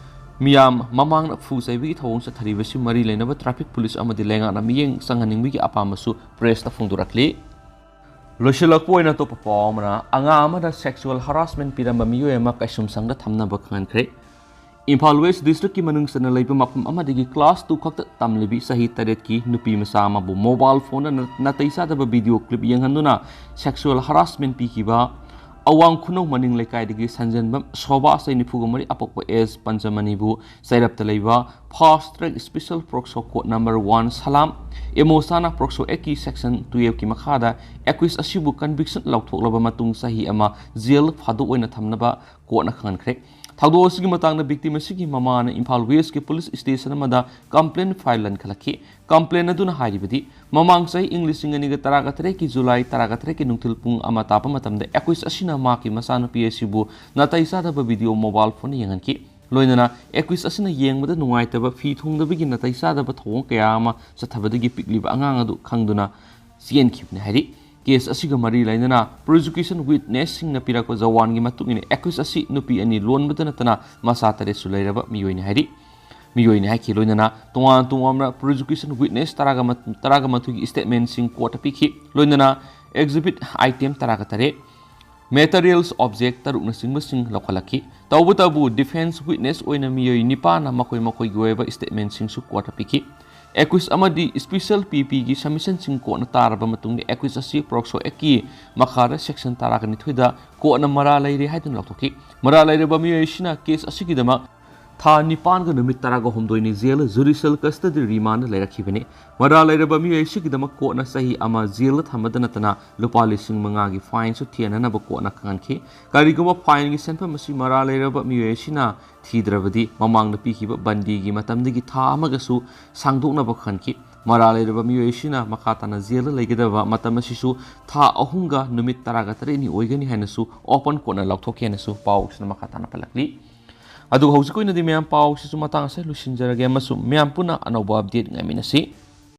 ꯃꯤꯌꯥꯝ ꯃꯃꯥꯡꯗ ꯐꯨ ꯆꯩꯕꯒꯤ ꯊꯧꯑꯣꯡ ꯆꯠꯊꯔꯤꯕꯁꯤ ꯃꯔꯤ ꯂꯩꯅꯕ ꯇ꯭ꯔꯥꯐꯤꯛ ꯄꯨꯂꯤꯁ ꯑꯃꯗꯤ ꯂꯩꯉꯥꯛꯅ ꯃꯤꯠꯌꯦꯡ ꯆꯪꯍꯟꯅꯤꯡꯕꯒꯤ ꯑꯄꯥꯝꯕꯁꯨ ꯄ꯭ꯔꯦꯁꯇ ꯐꯣꯡꯗꯣꯔꯛꯂꯤ꯫ ꯂꯣꯏꯁꯤꯜꯂꯛꯄ ꯑꯣꯏꯅ ꯑꯇꯣꯞꯄ ꯄꯥꯎ ꯑꯃꯅ, ꯑꯉꯥꯡ ꯑꯃꯗ ꯁꯦꯛꯁꯨꯑꯦꯜ ꯍꯔꯥꯁꯃꯦꯟ ꯄꯤꯔꯝꯕ ꯃꯤꯑꯣꯏ ꯑꯃ ꯀꯩꯁꯨꯝꯁꯪꯗ ꯊꯝꯅꯕ ꯈꯪꯍꯟꯈ꯭ꯔꯦ꯫ ꯏꯝꯐꯥꯜ ꯋꯦꯁ ꯗꯤꯁꯇ꯭ꯔꯤꯛꯀꯤ ꯃꯅꯨꯡ ꯆꯟꯅ ꯂꯩꯕ ꯃꯐꯝ ꯑꯃꯗꯒꯤ ꯀ꯭ꯂꯥꯁ ꯇꯨ ꯈꯛꯇ ꯇꯝꯂꯤꯕꯤ ꯆꯍꯤ ꯇꯔꯦꯠꯀꯤ ꯅꯨꯄꯤ ꯃꯆꯥ ꯑꯃꯕꯨ ꯃꯣꯕꯥꯏꯜ ꯐꯣꯟꯗ ꯅ-, ꯅꯥꯇꯩ ꯆꯥꯗꯕ ꯚꯤꯗꯤꯑꯣ ꯀ꯭ꯂꯤꯞ ꯌꯦꯡꯍꯟꯗꯨꯅ ꯁꯦꯛꯁꯨꯑꯦꯜ ꯍꯔꯥꯁꯃꯦꯟ ꯄꯤꯈꯤꯕ ꯑꯋꯥꯡ ꯈꯨꯅꯧ ꯃꯅꯤꯡ ꯂꯩꯀꯥꯏꯗꯒꯤ ꯁꯟꯖꯦꯟꯕꯝ ꯁꯣꯚꯥ, ꯆꯍꯤ ꯅꯤꯐꯨꯒ ꯃꯔꯤ, ꯑꯄꯣꯛꯄ ꯑꯦꯁ ꯄꯟꯆꯃꯅꯤꯕꯨ ꯆꯩꯔꯞꯇ ꯂꯩꯕ fast track special POCSO code number one Salam ꯑꯦꯃꯣꯁꯥꯅ ꯄꯣꯛꯁꯣ ꯑꯦꯛꯀꯤ ꯁꯦꯛꯁꯟ ꯇꯨꯌꯦꯜꯐꯀꯤ ꯃꯈꯥꯗ ꯑꯦꯀ꯭ꯌꯨꯁ ꯑꯁꯤꯕꯨ ꯀꯟꯚꯤꯛꯁꯟ ꯂꯧꯊꯣꯛꯂꯕ ꯃꯇꯨꯡ ꯆꯍꯤ ꯑꯃ ꯖꯦꯜ ꯐꯥꯗꯣꯛ ꯑꯣꯏꯅ ꯊꯝꯅꯕ ꯀꯣꯔꯠꯅ ꯈꯪꯍꯟꯈ꯭ꯔꯦ꯫ ꯊꯧꯗꯣꯛ ꯑꯁꯤꯒꯤ ꯃꯇꯥꯡꯗ ꯚꯤꯛꯇꯤꯝ ꯑꯁꯤꯒꯤ ꯃꯃꯥꯅ ꯏꯝꯐꯥꯜ ꯋꯦꯁꯀꯤ ꯄꯨꯂꯤꯁ ꯁ꯭ꯇꯦꯁꯟ ꯑꯃꯗ ꯀꯝꯄ꯭ꯂꯦꯟ ꯐꯥꯏꯜ ꯂꯟꯈꯠꯂꯛꯈꯤ꯫ ꯀꯝꯄ꯭ꯂꯦꯟ ꯑꯗꯨꯅ ꯍꯥꯏꯔꯤꯕꯗꯤ, ꯃꯃꯥꯡ ꯆꯍꯤ ꯏꯪ ꯂꯤꯁꯤꯡ ꯑꯅꯤꯒ ꯇꯔꯥꯒ ꯇꯔꯦꯠꯀꯤ ꯖꯨꯂꯥꯏ ꯇꯔꯥꯒ ꯇꯔꯦꯠꯀꯤ ꯅꯨꯡꯊꯤꯜ ꯄꯨꯡ ꯑꯃ ꯇꯥꯕ ꯃꯇꯝꯗ ꯑꯦꯀ꯭ꯌꯨꯁ ꯑꯁꯤꯅ ꯃꯍꯥꯛꯀꯤ ꯃꯆꯥꯅꯨꯄꯤ ꯑꯁꯤꯕꯨ ꯅꯥꯇꯩ ꯆꯥꯗꯕ ꯚꯤꯗꯤꯑꯣ ꯃꯣꯕꯥꯏꯜ ꯐꯣꯟꯗ ꯌꯦꯡꯍꯟꯈꯤ꯫ ꯂꯣꯏꯅꯅ ꯑꯦꯀ꯭ꯌꯨꯁ ꯑꯁꯤꯅ ꯌꯦꯡꯕꯗ ꯅꯨꯡꯉꯥꯏꯇꯕ, ꯐꯤ ꯊꯨꯡꯗꯕꯒꯤ ꯅꯥꯇꯩ ꯆꯥꯗꯕ ꯊꯧꯑꯣꯡ ꯀꯌꯥ ꯑꯃ ꯆꯠꯊꯕꯗꯒꯤ ꯄꯤꯛꯂꯤꯕ ꯑꯉꯥꯡ ꯑꯗꯨ ꯈꯪꯗꯨꯅ ꯆꯦꯟꯈꯤꯕꯅꯤ ꯍꯥꯏꯔꯤ꯫ ꯀꯦꯁ ꯑꯁꯤꯒ ꯃꯔꯤ ꯂꯩꯅꯅ ꯄ꯭ꯔꯣꯁꯤꯀ꯭ꯌꯨꯁꯟ ꯋꯤꯠꯅꯦꯁꯁꯤꯡꯅ ꯄꯤꯔꯛꯄ ꯖꯋꯥꯟꯒꯤ ꯃꯇꯨꯡ ꯏꯟꯅ ꯑꯦꯀ꯭ꯌꯨꯁ ꯑꯁꯤ ꯅꯨꯄꯤ ꯑꯅꯤ ꯂꯣꯟꯕꯗ ꯅꯠꯇꯅ ꯃꯆꯥ ꯇꯔꯦꯠꯁꯨ ꯂꯩꯔꯕ ꯃꯤꯑꯣꯏꯅꯤ ꯍꯥꯏꯔꯤ꯫ ꯃꯤꯑꯣꯏꯅꯤ ꯍꯥꯏꯈꯤ꯫ ꯂꯣꯏꯅꯅ ꯇꯣꯉꯥꯟ ꯇꯣꯉꯥꯟꯕ ꯄ꯭ꯔꯣꯁꯤꯀ꯭ꯌꯨꯁꯟ ꯋꯤꯠꯅꯦꯁ ꯇꯔꯥꯒ ꯃ-, ꯇꯔꯥꯒ ꯃꯥꯊꯣꯏꯒꯤ ꯁ꯭ꯇꯦꯠꯃꯦꯟꯁꯤꯡ ꯀꯣꯔꯠꯇ ꯄꯤꯈꯤ꯫ ꯂꯣꯏꯅꯅ ꯑꯦꯛꯖꯤꯕꯤꯠ ꯑꯥꯏꯇꯦꯝ ꯇꯔꯥꯒ ꯇꯔꯦꯠ, ꯃꯦꯇꯔꯤꯌꯦꯜꯁ ꯑꯣꯕꯖꯦꯛ ꯇꯔꯨꯛꯅꯆꯤꯡꯕꯁꯤꯡ ꯂꯧꯈꯠꯂꯛꯈꯤ꯫ ꯇꯧꯕꯇꯕꯨ ꯗꯤꯐꯦꯟꯁ ꯋꯤꯠꯅꯦꯁ ꯑꯣꯏꯅ ꯃꯤꯑꯣꯏ ꯅꯤꯄꯥꯟꯅ ꯃꯈꯣꯏ ꯃꯈꯣꯏꯒꯤ ꯑꯣꯏꯕ ꯁ꯭ꯇꯦꯠꯃꯦꯟꯁꯤꯡꯁꯨ ꯀꯣꯔꯠꯇ ꯄꯤꯈꯤ꯫ ꯑꯦꯀ꯭ꯌꯨꯁ ꯑꯃꯗꯤ ꯁ꯭ꯄꯦꯁꯦꯜ ꯄꯤ ꯄꯤꯒꯤ ꯁꯕꯃꯤꯁꯟꯁꯤꯡ ꯀꯣꯔꯠꯅ ꯇꯥꯔꯕ ꯃꯇꯨꯡꯗ ꯑꯦꯀ꯭ꯌꯨꯁ ꯑꯁꯤ ꯄꯣꯛꯁꯣ ꯑꯦꯛꯀꯤ ꯃꯈꯥꯗ ꯁꯦꯛꯁꯟ ꯇꯔꯥꯒ ꯅꯤꯊꯣꯏꯗ ꯀꯣꯔꯠꯅ ꯃꯔꯥꯜ ꯂꯩꯔꯦ ꯍꯥꯏꯗꯨꯅ ꯂꯥꯎꯊꯣꯛꯈꯤ꯫ ꯃꯔꯥꯜ ꯂꯩꯔꯕ ꯃꯤꯑꯣꯏ ꯑꯁꯤꯅ ꯀꯦꯁ ꯑꯁꯤꯒꯤꯗꯃꯛ ꯊꯥ ꯅꯤꯄꯥꯟꯒ ꯅꯨꯃꯤꯠ ꯇꯔꯥꯒ ꯍꯨꯝꯗꯣꯏꯅꯤ ꯖꯦꯜ ꯖꯨꯗꯤꯁꯤꯌꯦꯜ ꯀꯁꯇꯗꯤ ꯔꯤꯃꯥꯟꯗ ꯂꯩꯔꯛꯈꯤꯕꯅꯤ꯫ ꯃꯔꯥꯜ ꯂꯩꯔꯕ ꯃꯤꯑꯣꯏ ꯑꯁꯤꯒꯤꯗꯃꯛ ꯀꯣꯔꯠꯅ ꯆꯍꯤ ꯑꯃ ꯖꯦꯜꯗ ꯊꯝꯕꯗ ꯅꯠꯇꯅ ꯂꯨꯄꯥ ꯂꯤꯁꯤꯡ ꯃꯉꯥꯒꯤ ꯐꯥꯏꯟꯁꯨ ꯊꯤꯍꯟꯅꯅꯕ ꯀꯣꯔꯠꯅ ꯈꯪꯍꯟꯈꯤ꯫ ꯀꯔꯤꯒꯨꯝꯕ ꯐꯥꯏꯟꯒꯤ ꯁꯦꯟꯐꯝ ꯑꯁꯤ ꯃꯔꯥꯜ ꯂꯩꯔꯕ ꯃꯤꯑꯣꯏ ꯑꯁꯤꯅ ꯊꯤꯗ꯭ꯔꯕꯗꯤ ꯃꯃꯥꯡꯗ ꯄꯤꯈꯤꯕ ꯕꯟꯗꯤꯒꯤ ꯃꯇꯝꯗꯒꯤ ꯊꯥ ꯑꯃꯒꯁꯨ ꯁꯥꯡꯗꯣꯛꯅꯕ ꯈꯟꯈꯤ꯫ ꯃꯔꯥꯜ ꯂꯩꯔꯕ ꯃꯤꯑꯣꯏ ꯑꯁꯤꯅ ꯃꯈꯥ ꯇꯥꯅ ꯖꯦꯜꯗ ꯂꯩꯒꯗꯕ ꯃꯇꯝ ꯑꯁꯤꯁꯨ ꯊꯥ ꯑꯍꯨꯝꯒ ꯅꯨꯃꯤꯠ ꯇꯔꯥꯒ ꯇꯔꯦꯠꯅꯤ ꯑꯣꯏꯒꯅꯤ ꯍꯥꯏꯅꯁꯨ ꯑꯣꯄꯟ ꯀꯣꯔꯠꯅ ꯂꯥꯎꯊꯣꯛꯈꯤ ꯍꯥꯏꯅꯁꯨ ꯄꯥꯎꯁꯤꯅ ꯃꯈꯥ ꯇꯥꯅ ꯄꯜꯂꯛꯂꯤ꯫ ꯑꯗꯨꯒ ꯍꯧꯖꯤꯛ ꯑꯣꯏꯅꯗꯤ ꯃꯌꯥꯝ ꯄꯥꯎꯁꯤꯁꯨ ꯃꯇꯥꯡ ꯑꯁꯤꯗ ꯂꯣꯏꯁꯤꯟꯖꯔꯒꯦ ꯑꯃꯁꯨꯡ ꯃꯌꯥꯝ ꯄꯨꯟꯅ ꯑꯅꯧꯕ ꯑꯞꯗꯦꯠ ꯉꯥꯏꯃꯤꯟꯅꯁꯤ꯫